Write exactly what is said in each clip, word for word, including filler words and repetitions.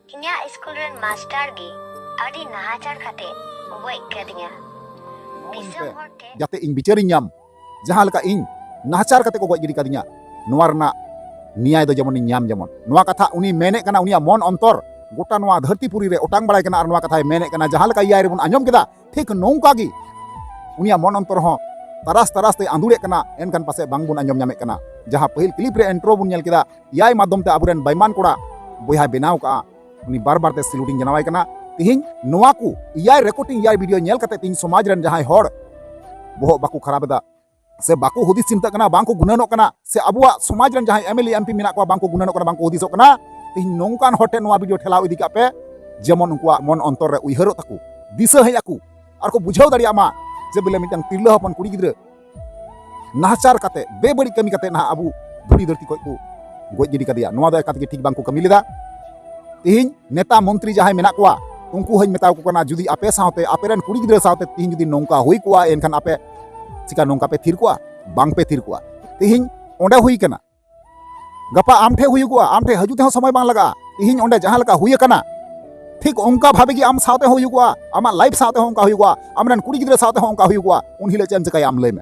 ᱤᱧᱟᱹᱜ ᱥᱠᱩᱞ ᱨᱮᱱ ᱢᱟᱥᱴᱟᱨ ᱜᱮ ᱟᱹᱰᱤ ᱱᱟᱦᱟᱪᱟᱨ ᱠᱟᱛᱮ ᱜᱚᱡ ᱠᱟᱫᱤᱧᱟ᱾ ᱫᱤᱥᱚᱢ ᱦᱚᱲ ᱴᱷᱮᱱ ᱡᱟᱛᱮ ᱤᱧ ᱵᱤᱪᱟᱹᱨᱤᱧ ᱧᱟᱢ, ᱡᱟᱦᱟᱸ ᱞᱮᱠᱟ ᱤᱧ ᱱᱟᱦᱟᱪᱟᱨ ᱠᱟᱛᱮ ᱠᱚ ᱜᱚᱡ ᱜᱤᱰᱤ ᱠᱟᱫᱤᱧᱟ, ᱱᱚᱣᱟ ᱨᱮᱱᱟᱜ ᱱᱮᱭᱟᱭ ᱫᱚ ᱡᱮᱢᱚᱱᱤᱧ ᱧᱟᱢ᱾ ᱡᱮᱢᱚᱱ ᱱᱚᱣᱟ ᱠᱟᱛᱷᱟ ᱩᱱᱤ ᱢᱮᱱᱮᱫ ᱠᱟᱱᱟ, ᱩᱱᱤᱭᱟᱜ ᱢᱚᱱ ᱚᱱᱛᱚᱨ ᱜᱚᱴᱟ ᱱᱚᱣᱟ ᱫᱷᱟᱹᱨᱛᱤ ᱯᱩᱨᱤ ᱨᱮ ᱚᱴᱟᱝ ᱵᱟᱲᱟᱭ ᱠᱟᱱᱟ ᱟᱨ ᱱᱚᱣᱟ ᱠᱟᱛᱷᱟᱭ ᱢᱮᱱᱮᱫ ᱠᱟᱱᱟ, ᱡᱟᱦᱟᱸ ᱞᱮᱠᱟ ᱮᱭᱟᱭ ᱨᱮᱵᱚᱱ ᱟᱸᱡᱚᱢ ᱠᱮᱫᱟ, ᱴᱷᱤᱠ ᱱᱚᱝᱠᱟ ᱜᱮ ᱩᱱᱤᱭᱟᱜ ᱢᱚᱱ ᱚᱱᱛᱚᱨ ᱦᱚᱸ ᱛᱟᱨᱟᱥ ᱛᱟᱨᱟᱥ ᱛᱮ ᱟᱸᱫᱩᱲᱮᱫ ᱠᱟᱱᱟ, ᱮᱱᱠᱷᱟᱱ ᱯᱟᱥᱮᱡ ᱵᱟᱝᱵᱚᱱ ᱟᱸᱡᱚᱢ ᱧᱟᱢᱮᱫ ᱠᱟᱱᱟ᱾ ᱡᱟᱦᱟᱸ ᱯᱟᱹᱦᱤᱞ ᱠᱞᱤᱯ ᱨᱮ ᱤᱱᱴᱨᱳ ᱵᱚᱱ ᱧᱮᱞ ᱠᱮᱫᱟ, ᱮᱭᱟᱭ ᱢᱟᱫᱽᱫᱷᱚᱢ ᱛᱮ ᱟᱵᱚᱨᱮᱱ ᱵᱮᱭᱢᱟᱱ ᱠᱚᱲᱟ ᱵᱚᱭᱦᱟᱭ ᱵᱮᱱᱟᱣ ᱠᱟᱜᱼᱟ, ᱩᱱᱤ ᱵᱟᱨ ᱵᱟᱨ ᱛᱮ ᱥᱤᱞᱩᱴᱤᱧ ᱡᱟᱱᱟᱣᱟᱭ ᱠᱟᱱᱟ᱾ ᱛᱤᱦᱤᱧ ᱱᱚᱣᱟ ᱠᱚ ᱮᱭᱟᱭ ᱨᱮᱠᱳᱨᱰᱤᱝ, ᱮᱭᱟᱭ ᱵᱷᱤᱰᱤᱭᱳ ᱧᱮᱞ ᱠᱟᱛᱮ ᱛᱤᱦᱤᱧ ᱥᱚᱢᱟᱡᱽ ᱨᱮᱱ ᱡᱟᱦᱟᱸᱭ ᱦᱚᱲ ᱵᱚᱦᱚᱜ ᱵᱟᱠᱚ ᱠᱷᱟᱨᱟᱯ ᱮᱫᱟ, ᱥᱮ ᱵᱟᱠᱚ ᱦᱩᱫᱤᱥ ᱪᱤᱱᱛᱟᱹᱜ ᱠᱟᱱᱟ, ᱵᱟᱝ ᱠᱚ ᱜᱩᱱᱟᱹᱱᱚᱜ ᱠᱟᱱᱟ, ᱥᱮ ᱟᱵᱚᱣᱟᱜ ᱥᱚᱢᱟᱡᱽ ᱨᱮᱱ ᱡᱟᱦᱟᱸᱭ M L A M P ᱢᱮᱱᱟᱜ ᱠᱚᱣᱟ, ᱵᱟᱝ ᱠᱚ ᱜᱩᱱᱟᱹᱱᱚᱜ ᱠᱟᱱᱟ, ᱵᱟᱝ ᱠᱚ ᱦᱩᱫᱤᱥᱚᱜ ᱠᱟᱱᱟ, ᱛᱤᱦᱤᱧ ᱱᱚᱝᱠᱟᱱ ᱦᱚᱲ ᱴᱷᱮᱱ ᱱᱚᱣᱟ ᱵᱷᱤᱰᱤᱭᱳ ᱴᱷᱮᱞᱟᱣ ᱤᱫᱤ ᱠᱟᱜ ᱯᱮ, ᱡᱮᱢᱚᱱ ᱩᱱᱠᱩᱣᱟᱜ ᱢᱚᱱ ᱚᱱᱛᱚᱨ ᱨᱮ ᱩᱭᱦᱟᱹᱨᱚᱜ ᱛᱟᱠᱚ, ᱫᱤᱥᱟᱹ ᱦᱮᱡ ᱟᱠᱚ, ᱟᱨ ᱠᱚ ᱵᱩᱡᱷᱟᱹᱣ ᱫᱟᱲᱮᱭᱟᱜ ᱢᱟ ᱡᱮ ᱵᱚᱞᱮ ᱢᱤᱫᱴᱟᱝ ᱛᱤᱨᱞᱟᱹ ᱦᱚᱯᱚᱱ ᱠᱩᱲᱤ ᱜᱤᱫᱽᱨᱟᱹ ᱱᱟᱦᱟᱪᱟᱨ ᱠᱟᱛᱮ, ᱵᱮᱵᱟᱹᱲᱤᱡ ᱠᱟᱹᱢᱤ ᱠᱟᱛᱮ ᱱᱟᱦᱟᱜ ᱟᱵᱚ ᱫᱷᱩᱲᱤ ᱫᱷᱟᱹᱨᱛᱤ ᱠᱷᱚᱡ ᱠᱚ ᱜᱚᱡ ᱜᱤᱰᱤ ᱠᱟᱫᱮᱭᱟ᱾ ᱱᱚᱣᱟ ᱫᱚ ᱮᱠᱟᱞ ᱛᱮᱜᱮ ᱴᱷᱤᱠ ᱵᱟᱝ ᱠᱚ ᱠᱟᱹᱢᱤ ᱞᱮᱫᱟ᱾ ᱛᱤᱦᱤᱧ ᱱᱮᱛᱟ ᱢᱚᱱᱛᱨᱤ ᱡᱟᱦᱟᱸᱭ ᱢᱮᱱᱟᱜ ᱠᱚᱣᱟ, ᱩᱱᱠᱩ ᱦᱚᱸᱧ ᱢᱮᱛᱟ ᱠᱚ ᱠᱟᱱᱟ, ᱡᱩᱫᱤ ᱟᱯᱮ ᱥᱟᱶᱛᱮ, ᱟᱯᱮ ᱨᱮᱱ ᱠᱩᱲᱤ ᱜᱤᱫᱽᱨᱟᱹ ᱥᱟᱶᱛᱮ ᱛᱤᱦᱤᱧ ᱡᱩᱫᱤ ᱱᱚᱝᱠᱟ ᱦᱩᱭ ᱠᱚᱜᱼᱟ, ᱮᱱᱠᱷᱟᱱ ᱟᱯᱮ ᱪᱤᱠᱟ ᱱᱚᱝᱠᱟ ᱯᱮ ᱛᱷᱤᱨ ᱠᱚᱜᱼᱟ? ᱵᱟᱝ ᱯᱮ ᱛᱷᱤᱨ ᱠᱚᱜᱼᱟ᱾ ᱛᱤᱦᱤᱧ ᱚᱸᱰᱮ ᱦᱩᱭ ᱠᱟᱱᱟ, ᱜᱟᱯᱟ ᱟᱢ ᱴᱷᱮᱱ ᱦᱩᱭᱩᱜᱚᱜᱼᱟ, ᱟᱢ ᱴᱷᱮᱱ ᱦᱤᱡᱩᱜ ᱛᱮᱦᱚᱸ ᱥᱚᱢᱚᱭ ᱵᱟᱝ ᱞᱟᱜᱟᱜᱼᱟ᱾ ᱛᱤᱦᱤᱧ ᱚᱸᱰᱮ ᱡᱟᱦᱟᱸ ᱞᱮᱠᱟ ᱦᱩᱭ ᱟᱠᱟᱱᱟ, ᱴᱷᱤᱠ ᱚᱱᱠᱟ ᱵᱷᱟᱵᱮ ᱜᱮ ᱟᱢ ᱥᱟᱶᱛᱮ ᱦᱚᱸ ᱦᱩᱭᱩᱜᱚᱜᱼᱟ, ᱟᱢᱟᱜ ᱞᱟᱭᱤᱯᱷ ᱥᱟᱶᱛᱮ ᱦᱚᱸ ᱚᱱᱠᱟ ᱦᱩᱭᱩᱜᱚᱜᱼᱟ, ᱟᱢ ᱨᱮᱱ ᱠᱩᱲᱤ ᱜᱤᱫᱽᱨᱟᱹ ᱥᱟᱶᱛᱮ ᱦᱚᱸ ᱚᱱᱠᱟ ᱦᱩᱭᱩᱜᱚᱜᱼᱟ᱾ ᱩᱱ ᱦᱤᱞᱳᱜ ᱪᱮᱫ ᱮᱢ ᱪᱤᱠᱟᱹᱭᱟ ᱟᱢ ᱞᱟᱹᱭ ᱢᱮ?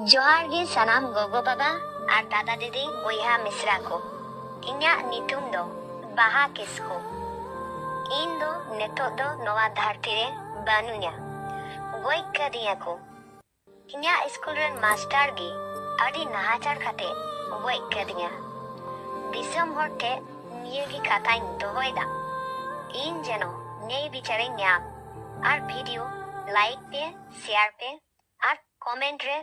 ᱡᱚᱦᱟᱨ ᱜᱮ ᱥᱟᱱᱟᱢ ᱜᱚᱜᱚ ᱵᱟᱵᱟ ᱟᱨ ᱫᱟᱫᱟ ᱫᱤᱫᱤ ᱵᱚᱭᱦᱟ ᱢᱤᱥᱨᱟ ᱠᱚ᱾ ᱤᱧᱟᱜ ᱧᱩᱛᱩᱢ ᱫᱚ ᱵᱟᱦᱟ ᱠᱤᱥᱠᱩ᱾ ᱤᱧ ᱫᱚ ᱱᱤᱛᱚᱜ ᱫᱚ ᱱᱚᱣᱟ ᱫᱷᱟᱹᱨᱛᱤ ᱨᱮ ᱵᱟᱹᱱᱩᱧᱟ, ᱜᱚᱡ ᱠᱟᱫᱤᱧᱟ ᱠᱚ᱾ ᱤᱧᱟᱜ ᱥᱠᱩᱞ ᱨᱮᱱ ᱢᱟᱥᱴᱟᱨ ᱜᱮ ᱟᱹᱰᱤ ᱱᱟᱦᱟᱪᱟᱨ ᱠᱟᱛᱮ ᱜᱚᱡ ᱠᱟᱫᱤᱧᱟ᱾ ᱫᱤᱥᱚᱢ ᱦᱚᱲ ᱴᱷᱮᱱ ᱱᱤᱭᱟᱹ ᱜᱮ ᱠᱟᱛᱷᱟᱧ ᱫᱚᱦᱚᱭᱮᱫᱟ, ᱤᱧ ᱡᱮᱱᱚ ᱱᱤᱭᱟᱹ ᱵᱤᱪᱟᱨᱤᱧ ᱧᱟᱢ᱾ ᱟᱨ ᱵᱷᱤᱰᱤᱭᱳ ᱞᱟᱭᱤᱠ ᱯᱮ, ᱥᱮᱭᱟᱨ ᱯᱮ ᱟᱨ ᱠᱚᱢᱮᱱᱴ ᱨᱮ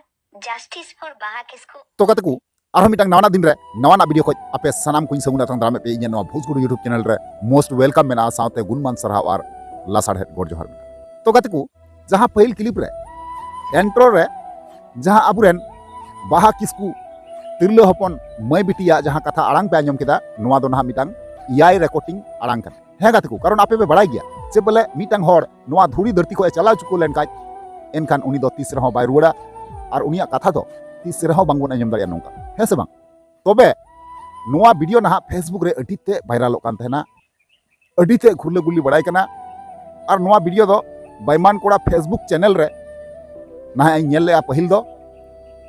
Justice for ᱵᱟᱦᱟ ᱠᱤᱥᱠᱩ᱾ ᱛᱚ ᱜᱟᱛᱮ ᱠᱚ, ᱟᱨᱦᱚᱸ ᱢᱤᱫᱴᱟᱝ ᱱᱟᱣᱟᱱᱟᱜ ᱫᱤᱱ ᱨᱮ ᱱᱟᱣᱟᱱᱟᱜ ᱵᱷᱤᱰᱤᱭᱳ ᱠᱷᱚᱡ ᱟᱯᱮ ᱥᱟᱱᱟᱢ ᱠᱚᱧ ᱥᱟᱹᱜᱩᱱ ᱟᱛᱟᱝ ᱫᱟᱨᱟᱢᱮᱫ ᱯᱮ ᱤᱧᱟᱹᱜ ᱱᱚᱣᱟ ᱵᱷᱳᱡᱽᱜᱩᱰᱩ YouTube ᱪᱮᱱᱮᱞ ᱨᱮ most welcome ᱢᱮᱱᱟᱜᱼᱟ, ᱥᱟᱶᱛᱮ ᱜᱩᱱᱢᱟᱱ ᱥᱟᱨᱦᱟᱣ ᱟᱨ ᱞᱟᱥᱟᱲᱦᱮᱫ ᱜᱚᱰ ᱡᱚᱦᱟᱨ ᱢᱮᱱᱟᱜᱼᱟ᱾ ᱛᱚ ᱜᱟᱛᱮ ᱠᱚ, ᱡᱟᱦᱟᱸ ᱯᱟᱹᱦᱤᱞ ᱠᱞᱤᱯ ᱨᱮ ᱮᱱᱴᱨᱳ ᱨᱮ ᱡᱟᱦᱟᱸ ᱟᱵᱚᱨᱮᱱ ᱵᱟᱦᱟ ᱠᱤᱥᱠᱩ ᱛᱤᱨᱞᱟᱹ ᱦᱚᱯᱚᱱ ᱢᱟᱹᱭ ᱵᱤᱴᱤᱭᱟᱜ ᱡᱟᱦᱟᱸ ᱠᱟᱛᱷᱟ ᱟᱲᱟᱝ ᱯᱮ ᱟᱸᱡᱚᱢ ᱠᱮᱫᱟ, ᱱᱚᱣᱟ ᱫᱚ ᱱᱟᱦᱟᱜ ᱢᱤᱫᱴᱟᱝ ᱮᱭᱟᱭ ᱨᱮᱠᱳᱨᱰᱤᱝ ᱟᱲᱟᱝ ᱠᱟᱱᱟ᱾ ᱦᱮᱸ ᱜᱟᱛᱮ ᱠᱚ, ᱠᱟᱨᱚᱱ ᱟᱯᱮ ᱯᱮ ᱵᱟᱲᱟᱭ ᱜᱮᱭᱟ ᱡᱮ ᱵᱚᱞᱮ ᱢᱤᱫᱴᱟᱝ ᱦᱚᱲ ᱱᱚᱣᱟ ᱫᱷᱩᱲᱤ ᱫᱷᱟᱹᱨᱛᱤ ᱠᱷᱚᱱ ᱮ ᱪᱟᱞᱟᱣ ᱪᱩᱠᱟᱹ ᱞᱮᱱᱠᱷᱟᱡ, ᱮᱱᱠᱷᱟᱱ ᱩᱱᱤ ᱫᱚ ᱛᱤᱥ ᱨᱮᱦᱚᱸ ᱵᱟᱭ ᱨᱩᱣᱟᱹᱲᱟ ᱟᱨ ᱩᱱᱤᱭᱟᱜ ᱠᱟᱛᱷᱟ ᱫᱚ ᱛᱤᱥ ᱨᱮᱦᱚᱸ ᱵᱟᱝᱵᱚᱱ ᱟᱸᱡᱚᱢ ᱫᱟᱲᱮᱭᱟᱜᱼᱟ ᱱᱚᱝᱠᱟ, ᱦᱮᱸ ᱥᱮ ᱵᱟᱝ? ᱛᱚᱵᱮ ᱱᱚᱣᱟ ᱵᱷᱤᱰᱤᱭᱳ ᱱᱟᱦᱟᱜ Facebook ᱨᱮ ᱟᱹᱰᱤ ᱛᱮ ᱵᱷᱟᱭᱨᱟᱞᱚᱜ ᱠᱟᱱ ᱛᱟᱦᱮᱱᱟ᱾ ᱟᱹᱰᱤ ᱛᱮ ᱜᱷᱩᱨᱞᱟᱹ ᱜᱩᱨᱞᱤ ᱵᱟᱲᱟᱭ ᱠᱟᱱᱟ᱾ ᱟᱨ ᱱᱚᱣᱟ ᱵᱷᱤᱰᱤᱭᱳ ᱫᱚ ᱵᱟᱭᱢᱟᱱ ᱠᱚᱲᱟ ᱯᱷᱮᱥᱵᱩᱠ ᱪᱮᱱᱮᱞ ᱨᱮ ᱱᱟᱦᱟᱜ ᱤᱧ ᱧᱮᱞ ᱞᱮᱜᱼᱟ ᱯᱟᱹᱦᱤᱞ ᱫᱚ,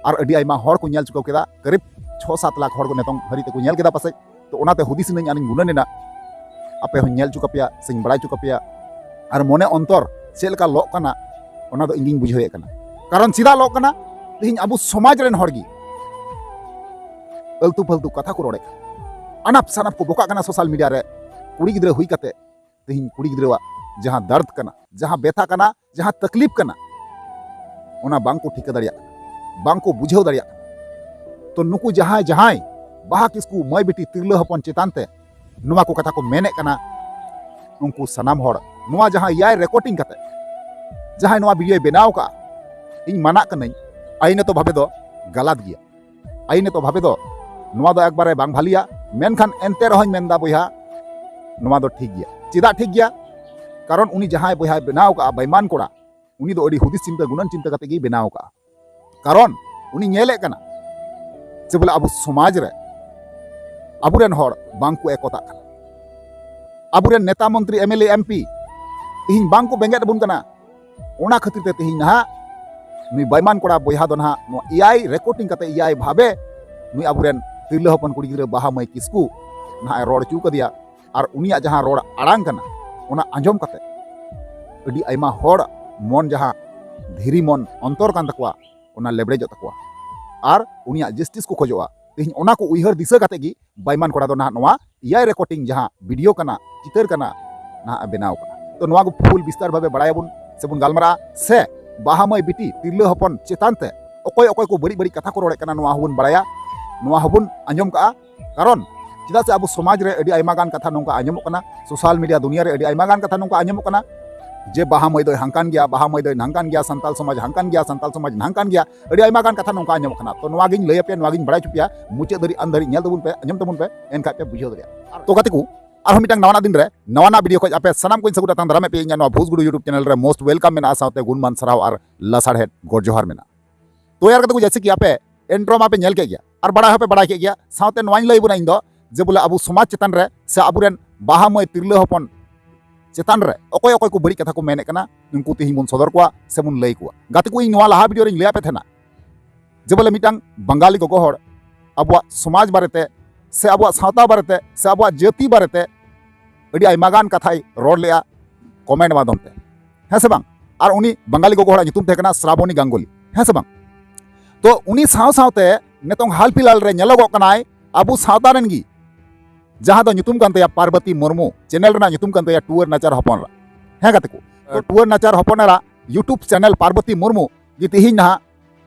ᱟᱨ ᱟᱹᱰᱤ ᱟᱭᱢᱟ ᱦᱚᱲ ᱠᱚ ᱧᱮᱞ ᱪᱩᱠᱟᱹᱣ ᱠᱮᱫᱟ᱾ ᱠᱟᱨᱤᱵ ᱪᱷᱚ ᱥᱟᱛ ᱞᱟᱠᱷ ᱦᱚᱲ ᱠᱚ ᱱᱤᱛᱚᱝ ᱦᱟᱹᱨᱤᱡ ᱛᱮᱠᱚ ᱧᱮᱞ ᱠᱮᱫᱟ ᱯᱟᱥᱮᱡ᱾ ᱛᱚ ᱚᱱᱟᱛᱮ ᱦᱩᱫᱤᱥ ᱮᱱᱟᱹᱧ ᱟᱨᱤᱧ ᱜᱩᱱᱟᱹᱱ ᱮᱱᱟ, ᱟᱯᱮ ᱦᱚᱸᱧ ᱧᱮᱞ ᱪᱩᱠᱟᱹ ᱯᱮᱭᱟ ᱥᱮᱧ ᱵᱟᱲᱟᱭ ᱪᱩᱠᱟᱹ ᱯᱮᱭᱟ᱾ ᱟᱨ ᱢᱚᱱᱮ ᱚᱱᱛᱚᱨ ᱪᱮᱫ ᱞᱮᱠᱟ ᱞᱚᱜ ᱠᱟᱱᱟ, ᱚᱱᱟ ᱫᱚ ᱤᱧ ᱜᱤᱧ ᱵᱩᱡᱷᱟᱹᱣᱮᱫ ᱠᱟᱱᱟ᱾ ᱠᱟᱨᱚᱱ ᱪᱮᱫᱟᱜ ᱞᱚᱜ ᱠᱟᱱᱟ? ᱛᱮᱦᱮᱧ ᱟᱵᱚ ᱥᱚᱢᱟᱡᱽ ᱨᱮᱱ ᱦᱚᱲ ᱜᱮ ᱟᱹᱞᱛᱩ ᱯᱷᱟᱹᱞᱛᱩ ᱠᱟᱛᱷᱟ ᱠᱚ ᱨᱚᱲᱮᱫ ᱠᱟᱱᱟ, ᱟᱱᱟᱯ ᱥᱟᱱᱟᱯ ᱠᱚ ᱵᱚᱠᱟᱜ ᱠᱟᱱᱟ ᱥᱳᱥᱟᱞ ᱢᱤᱰᱤᱭᱟ ᱨᱮ᱾ ᱠᱩᱲᱤ ᱜᱤᱫᱽᱨᱟᱹ ᱦᱩᱭ ᱠᱟᱛᱮ ᱛᱮᱦᱮᱧ ᱠᱩᱲᱤ ᱜᱤᱫᱽᱨᱟᱹᱣᱟᱜ ᱡᱟᱦᱟᱸ ᱫᱟᱨᱫ ᱠᱟᱱᱟ, ᱡᱟᱦᱟᱸ ᱵᱮᱛᱷᱟ ᱠᱟᱱᱟ, ᱡᱟᱦᱟᱸ ᱛᱟᱠᱞᱤᱯ ᱠᱟᱱᱟ, ᱚᱱᱟ ᱵᱟᱝ ᱠᱚ ᱴᱷᱤᱠᱟᱹ ᱫᱟᱲᱮᱭᱟᱜ ᱠᱟᱱᱟ, ᱵᱟᱝ ᱠᱚ ᱵᱩᱡᱷᱟᱹᱣ ᱫᱟᱲᱮᱭᱟᱜ ᱠᱟᱱᱟ᱾ ᱛᱚ ᱱᱩᱠᱩ ᱡᱟᱦᱟᱸᱭ ᱡᱟᱦᱟᱸᱭ ᱵᱟᱦᱟ ᱠᱤᱥᱠᱩ ᱢᱟᱹᱭ ᱵᱤᱴᱤ ᱛᱤᱨᱞᱟᱹ ᱦᱚᱯᱚᱱ ᱪᱮᱛᱟᱱ ᱛᱮ ᱱᱚᱣᱟ ᱠᱚ ᱠᱟᱛᱷᱟ ᱠᱚ ᱢᱮᱱᱮᱫ ᱠᱟᱱᱟ, ᱩᱱᱠᱩ ᱥᱟᱱᱟᱢ ᱦᱚᱲ ᱱᱚᱣᱟ ᱡᱟᱦᱟᱸ ᱮᱭᱟᱭ ᱨᱮᱠᱚᱨᱰᱤᱝ ᱠᱟᱛᱮ ᱡᱟᱦᱟᱸᱭ ᱱᱚᱣᱟ ᱵᱷᱤᱰᱤᱭᱳᱭ ᱵᱮᱱᱟᱣ ᱠᱟᱜᱼᱟ, ᱤᱧ ᱢᱟᱱᱟᱜ ᱠᱟᱹᱱᱟᱹᱧ, ᱟᱭᱤᱱᱚᱛᱚ ᱵᱷᱟᱵᱮ ᱫᱚ ᱜᱟᱞᱟᱛ ᱜᱮᱭᱟ᱾ ᱟᱭᱤᱱᱚᱛᱚ ᱵᱷᱟᱵᱮ ᱫᱚ ᱱᱚᱣᱟ ᱫᱚ ᱮᱠᱵᱟᱨᱮ ᱵᱟᱝ ᱵᱷᱟᱹᱞᱤᱭᱟ᱾ ᱢᱮᱱᱠᱷᱟᱱ ᱮᱱᱛᱮ ᱨᱮᱦᱚᱸᱧ ᱢᱮᱱᱫᱟ ᱵᱚᱭᱦᱟ, ᱱᱚᱣᱟ ᱫᱚ ᱴᱷᱤᱠ ᱜᱮᱭᱟ᱾ ᱪᱮᱫᱟᱜ ᱴᱷᱤᱠ ᱜᱮᱭᱟ? ᱠᱟᱨᱚᱱ ᱩᱱᱤ ᱡᱟᱦᱟᱸᱭ ᱵᱚᱭᱦᱟᱭ ᱵᱮᱱᱟᱣ ᱠᱟᱜᱼᱟ, ᱵᱟᱭᱢᱟᱱ ᱠᱚᱲᱟ, ᱩᱱᱤ ᱫᱚ ᱟᱹᱰᱤ ᱦᱩᱫᱤᱥ ᱪᱤᱱᱛᱟᱹ, ᱜᱩᱱᱟᱹᱱ ᱪᱤᱱᱛᱟᱹ ᱠᱟᱛᱮ ᱜᱮᱭ ᱵᱮᱱᱟᱣ ᱠᱟᱜᱼᱟ᱾ ᱠᱟᱨᱚᱱ ᱩᱱᱤ ᱧᱮᱞᱮᱫ ᱠᱟᱱᱟ ᱡᱮ ᱵᱚᱞᱮ ᱟᱵᱚ ᱥᱚᱢᱟᱡᱽ ᱨᱮ ᱟᱵᱚᱨᱮᱱ ᱦᱚᱲ ᱵᱟᱝ ᱠᱚ ᱮᱠᱚᱛᱟᱜ ᱠᱟᱱᱟ, ᱟᱵᱚᱨᱮᱱ ᱱᱮᱛᱟ ᱢᱚᱱᱛᱨᱤ M L A M P ᱛᱮᱦᱮᱧ ᱵᱟᱝ ᱠᱚ ᱵᱮᱸᱜᱮᱫ ᱟᱵᱚᱱ ᱠᱟᱱᱟ᱾ ᱚᱱᱟ ᱠᱷᱟᱹᱛᱤᱨ ᱛᱮ ᱛᱮᱦᱮᱧ ᱱᱟᱦᱟᱜ ᱱᱩᱭ ᱵᱟᱭᱢᱟᱱ ᱠᱚᱲᱟ ᱵᱚᱭᱦᱟ ᱫᱚ ᱱᱟᱦᱟᱜ ᱱᱚᱣᱟ ᱮᱭᱟᱭ ᱨᱮᱠᱚᱨᱰᱤᱝ ᱠᱟᱛᱮ ᱮᱭᱟᱭ ᱵᱷᱟᱵᱮ ᱱᱩᱭ ᱟᱵᱚᱨᱮᱱ ᱛᱤᱨᱞᱟᱹ ᱦᱚᱯᱚᱱ ᱠᱩᱲᱤ ᱜᱤᱫᱽᱨᱟᱹ ᱵᱟᱦᱟ ᱢᱟᱹᱭ ᱠᱤᱥᱠᱩ ᱱᱟᱦᱟᱜ ᱮ ᱨᱚᱲ ᱦᱚᱪᱚ ᱠᱟᱫᱮᱭᱟ᱾ ᱟᱨ ᱩᱱᱤᱭᱟᱜ ᱡᱟᱦᱟᱸ ᱨᱚᱲ ᱟᱲᱟᱝ ᱠᱟᱱᱟ, ᱚᱱᱟ ᱟᱸᱡᱚᱢ ᱠᱟᱛᱮ ᱟᱹᱰᱤ ᱟᱭᱢᱟ ᱦᱚᱲ ᱢᱚᱱ, ᱡᱟᱦᱟᱸ ᱫᱷᱤᱨᱤ ᱢᱚᱱ ᱚᱱᱛᱚᱨ ᱠᱟᱱ ᱛᱟᱠᱚᱣᱟ, ᱚᱱᱟ ᱞᱮᱵᱲᱮᱡᱚᱜ ᱛᱟᱠᱚᱣᱟ᱾ ᱟᱨ ᱩᱱᱤᱭᱟᱜ ᱡᱟᱥᱴᱤᱥ ᱠᱚ ᱠᱷᱚᱡᱚᱜᱼᱟ᱾ ᱛᱮᱦᱮᱧ ᱚᱱᱟ ᱠᱚ ᱩᱭᱦᱟᱹᱨ ᱫᱤᱥᱟᱹ ᱠᱟᱛᱮ ᱜᱮ ᱵᱟᱭᱢᱟᱱ ᱠᱚᱲᱟ ᱫᱚ ᱱᱟᱦᱟᱜ ᱱᱚᱣᱟ ᱮᱭᱟᱭ ᱨᱮᱠᱚᱨᱰᱤᱝ ᱡᱟᱦᱟᱸ ᱵᱷᱤᱰᱤᱭᱳ ᱠᱟᱱᱟ, ᱪᱤᱛᱟᱹᱨ ᱠᱟᱱᱟ, ᱱᱟᱦᱟᱜ ᱮ ᱵᱮᱱᱟᱣ ᱠᱟᱱᱟ᱾ ᱛᱚ ᱱᱚᱣᱟ ᱠᱚ ᱯᱷᱩᱞ ᱵᱤᱥᱛᱟᱨ ᱵᱷᱟᱵᱮ ᱵᱟᱲᱟᱭᱟᱵᱚᱱ ᱥᱮᱵᱚᱱ ᱜᱟᱞᱢᱟᱨᱟᱜᱼᱟ, ᱥᱮ ᱵᱟᱦᱟ ᱢᱟᱹᱭ ᱵᱤᱴᱤ ᱛᱤᱨᱞᱟᱹ ᱦᱚᱯᱚᱱ ᱪᱮᱛᱟᱱ ᱛᱮ ᱚᱠᱚᱭ ᱚᱠᱚᱭ ᱠᱚ ᱵᱟᱹᱲᱤᱡ ᱵᱟᱹᱲᱤᱡ ᱠᱟᱛᱷᱟ ᱠᱚ ᱨᱚᱲᱮᱫ ᱠᱟᱱᱟ, ᱱᱚᱣᱟ ᱦᱚᱸᱵᱚᱱ ᱵᱟᱲᱟᱭᱟ, ᱱᱚᱣᱟ ᱦᱚᱸᱵᱚᱱ ᱟᱸᱡᱚᱢ ᱠᱟᱜᱼᱟ᱾ ᱠᱟᱨᱚᱱ ᱪᱮᱫᱟᱜ ᱥᱮ ᱟᱵᱚ ᱥᱚᱢᱟᱡᱽ ᱨᱮ ᱟᱹᱰᱤ ᱟᱭᱢᱟ ᱜᱟᱱ ᱠᱟᱛᱷᱟ ᱱᱚᱝᱠᱟ ᱟᱸᱡᱚᱢᱚᱜ ᱠᱟᱱᱟ, ᱥᱳᱥᱟᱞ ᱢᱤᱰᱤᱭᱟ ᱫᱩᱱᱤᱭᱟᱹ ᱨᱮ ᱟᱹᱰᱤ ᱟᱭᱢᱟ ᱜᱟᱱ ᱠᱟᱛᱷᱟ ᱱᱚᱝᱠᱟ ᱟᱸᱡᱚᱢᱚᱜ ᱠᱟᱱᱟ ᱡᱮ ᱵᱟᱦᱟ ᱢᱟᱹᱭ ᱫᱚᱭ ᱦᱟᱝᱠᱟᱱ ᱜᱮᱭᱟ, ᱵᱟᱦᱟ ᱢᱟᱹᱭ ᱫᱚᱭ ᱱᱟᱝᱠᱟᱱ ᱜᱮᱭᱟ, ᱥᱟᱱᱛᱟᱞ ᱥᱚᱢᱟᱡᱽ ᱦᱟᱝᱠᱟᱱ ᱜᱮᱭᱟ, ᱥᱟᱱᱛᱟᱞ ᱥᱚᱢᱟᱡᱽ ᱱᱟᱝᱠᱟᱱ ᱜᱮᱭᱟ᱾ ᱟᱹᱰᱤ ᱟᱭᱢᱟ ᱜᱟᱱ ᱠᱟᱛᱷᱟ ᱱᱚᱝᱠᱟ ᱟᱸᱡᱚᱢᱚᱜ ᱠᱟᱱᱟ᱾ ᱛᱚ ᱱᱚᱣᱟ ᱜᱤᱧ ᱞᱟᱹᱭ ᱟᱯᱮᱭᱟ, ᱱᱚᱣᱟ ᱜᱤᱧ ᱵᱟᱲᱟᱭ ᱦᱚᱪᱚ ᱯᱮᱭᱟ, ᱢᱩᱪᱟᱹᱫ ᱫᱷᱟᱹᱨᱤᱡ ᱟᱱ ᱫᱷᱟᱹᱨᱤᱡ ᱧᱮᱞ ᱛᱟᱵᱚᱱ ᱯᱮ, ᱟᱸᱡᱚᱢ ᱛᱟᱵᱚᱱ ᱯᱮ, ᱮᱱᱠᱷᱟᱡ ᱯᱮ ᱵᱩᱡᱷᱟᱹᱣ ᱫᱟᱲᱮᱭᱟᱜᱼᱟ᱾ ᱛᱚ ᱜᱟᱛᱮ ᱠᱚ, ᱟᱨᱦᱚᱸ ᱢᱤᱫᱴᱟᱝ ᱱᱟᱣᱟᱱᱟᱜ ᱫᱤᱱ ᱨᱮ ᱱᱟᱣᱟᱱᱟᱜ ᱵᱷᱤᱰᱤᱭᱳ ᱠᱷᱚᱡ ᱟᱯᱮ ᱥᱟᱱᱟᱢ ᱠᱚᱧ ᱥᱟᱹᱜᱩᱱ ᱟᱛᱟᱝ ᱫᱟᱨᱟᱢᱮᱫ ᱯᱮᱭᱟ ᱤᱧᱟᱹᱜ ᱱᱚᱣᱟ ᱵᱷᱩᱥ ᱜᱩᱰᱩ YouTube ᱪᱮᱱᱮᱞ ᱨᱮ᱾ ᱢᱳᱥᱴ ᱳᱭᱮᱞᱠᱟᱢ ᱢᱮᱱᱟᱜᱼᱟ, ᱥᱟᱶᱛᱮ ᱜᱩᱱᱢᱟᱱ ᱥᱟᱨᱦᱟᱣ ᱟᱨ ᱞᱟᱥᱟᱲᱦᱮᱫ ᱜᱚᱰ ᱡᱚᱦᱟᱨ ᱢᱮᱱᱟᱜᱼᱟ᱾ ᱛᱚ ᱭᱟᱨ ᱜᱟᱛᱮ ᱠᱚ, ᱡᱮᱭᱥᱮ ᱠᱤ ᱟᱯᱮ ᱤᱱᱴᱨᱳ ᱢᱟᱯᱮ ᱧᱮᱞ ᱠᱮᱫ ᱜᱮᱭᱟ ᱟᱨ ᱵᱟᱲᱟᱭ ᱦᱚᱸᱯᱮ ᱵᱟᱲᱟᱭ ᱠᱮᱫ ᱜᱮᱭᱟ, ᱥᱟᱶᱛᱮ ᱱᱚᱣᱟᱧ ᱞᱟᱹᱭ ᱵᱚᱱᱟ ᱤᱧ ᱫᱚ ᱡᱮ ᱵᱚᱞᱮ ᱟᱵᱚ ᱥᱚᱢᱟᱡᱽ ᱪᱮᱛᱟᱱ ᱨᱮ ᱥᱮ ᱟᱵᱚᱨᱮᱱ ᱵᱟᱦᱟ ᱢᱟᱹᱭ ᱛᱤᱨᱞᱟᱹ ᱦᱚᱯᱚᱱ ᱪᱮᱛᱟᱱ ᱨᱮ ᱚᱠᱚᱭ ᱚᱠᱚᱭ ᱠᱚ ᱵᱟᱹᱲᱤᱡ ᱠᱟᱛᱷᱟ ᱠᱚ ᱢᱮᱱᱮᱫ ᱠᱟᱱᱟ, ᱩᱱᱠᱩ ᱛᱮᱦᱮᱧ ᱵᱚᱱ ᱥᱚᱫᱚᱨ ᱠᱚᱣᱟ ᱥᱮᱵᱚᱱ ᱞᱟᱹᱭ ᱠᱚᱣᱟ᱾ ᱜᱟᱛᱮ ᱠᱚ, ᱤᱧ ᱱᱚᱣᱟ ᱞᱟᱦᱟ ᱵᱷᱤᱰᱤᱭᱳ ᱨᱮᱧ ᱞᱟᱹᱭᱟᱫ ᱯᱮ ᱛᱟᱦᱮᱱᱟ ᱡᱮ ᱵᱚᱞᱮ ᱢᱤᱫᱴᱟᱝ ᱵᱟᱝᱜᱟᱞᱤ ᱜᱚᱜᱚ ᱦᱚᱲ ᱟᱵᱚᱣᱟᱜ ᱥᱚᱢᱟᱡᱽ ᱵᱟᱨᱮᱛᱮ ᱥᱮ ᱟᱵᱚᱣᱟᱜ ᱥᱟᱶᱛᱟ ᱵᱟᱨᱮᱛᱮ ᱥᱮ ᱟᱵᱚᱣᱟᱜ ᱡᱟᱹᱛᱤ ᱵᱟᱨᱮᱛᱮ ᱟᱹᱰᱤ ᱟᱭᱢᱟ ᱜᱟᱱ ᱠᱟᱛᱷᱟᱭ ᱨᱚᱲ ᱞᱮᱜᱼᱟ ᱠᱚᱢᱮᱱᱴ ᱢᱟᱫᱽᱫᱷᱚᱢ ᱛᱮ, ᱦᱮᱸ ᱥᱮ ᱵᱟᱝ? ᱟᱨ ᱩᱱᱤ ᱵᱟᱝᱜᱟᱞᱤ ᱜᱚᱜᱚ ᱦᱚᱲᱟᱜ ᱧᱩᱛᱩᱢ ᱛᱟᱦᱮᱸ ᱠᱟᱱᱟ ᱥᱨᱟᱵᱚᱱᱤ ᱜᱟᱝᱜᱩᱞᱤ, ᱦᱮᱸ ᱥᱮ ᱵᱟᱝ? ᱛᱚ ᱩᱱᱤ ᱥᱟᱶ ᱥᱟᱶᱛᱮ ᱱᱤᱛᱚᱝ ᱦᱟᱞ ᱯᱷᱤᱞᱦᱟᱞ ᱨᱮ ᱧᱮᱞᱚᱜᱚᱜ ᱠᱟᱱᱟᱭ ᱟᱵᱚ ᱥᱟᱶᱛᱟ ᱨᱮᱱ ᱜᱮ, ᱡᱟᱦᱟᱸ ᱫᱚ ᱧᱩᱛᱩᱢ ᱠᱟᱱ ᱛᱟᱭᱟ ᱯᱟᱨᱵᱚᱛᱤ ᱢᱩᱨᱢᱩ, ᱪᱮᱱᱮᱞ ᱨᱮᱱᱟᱜ ᱧᱩᱛᱩᱢ ᱠᱟᱱ ᱛᱟᱭᱟ ᱴᱩᱣᱟᱹᱨ ᱱᱟᱪᱟᱨ ᱦᱚᱯᱚᱱ ᱮᱨᱟ᱾ ᱦᱮᱸ ᱜᱟᱛᱮ ᱠᱚ, ᱛᱚ ᱴᱩᱣᱟᱹᱨ ᱱᱟᱪᱟᱨ ᱦᱚᱯᱚᱱ ᱮᱨᱟ YouTube ᱪᱮᱱᱮᱞ ᱯᱟᱨᱵᱚᱛᱤ ᱢᱩᱨᱢᱩ ᱜᱮ ᱛᱮᱦᱮᱧ ᱱᱟᱦᱟᱜ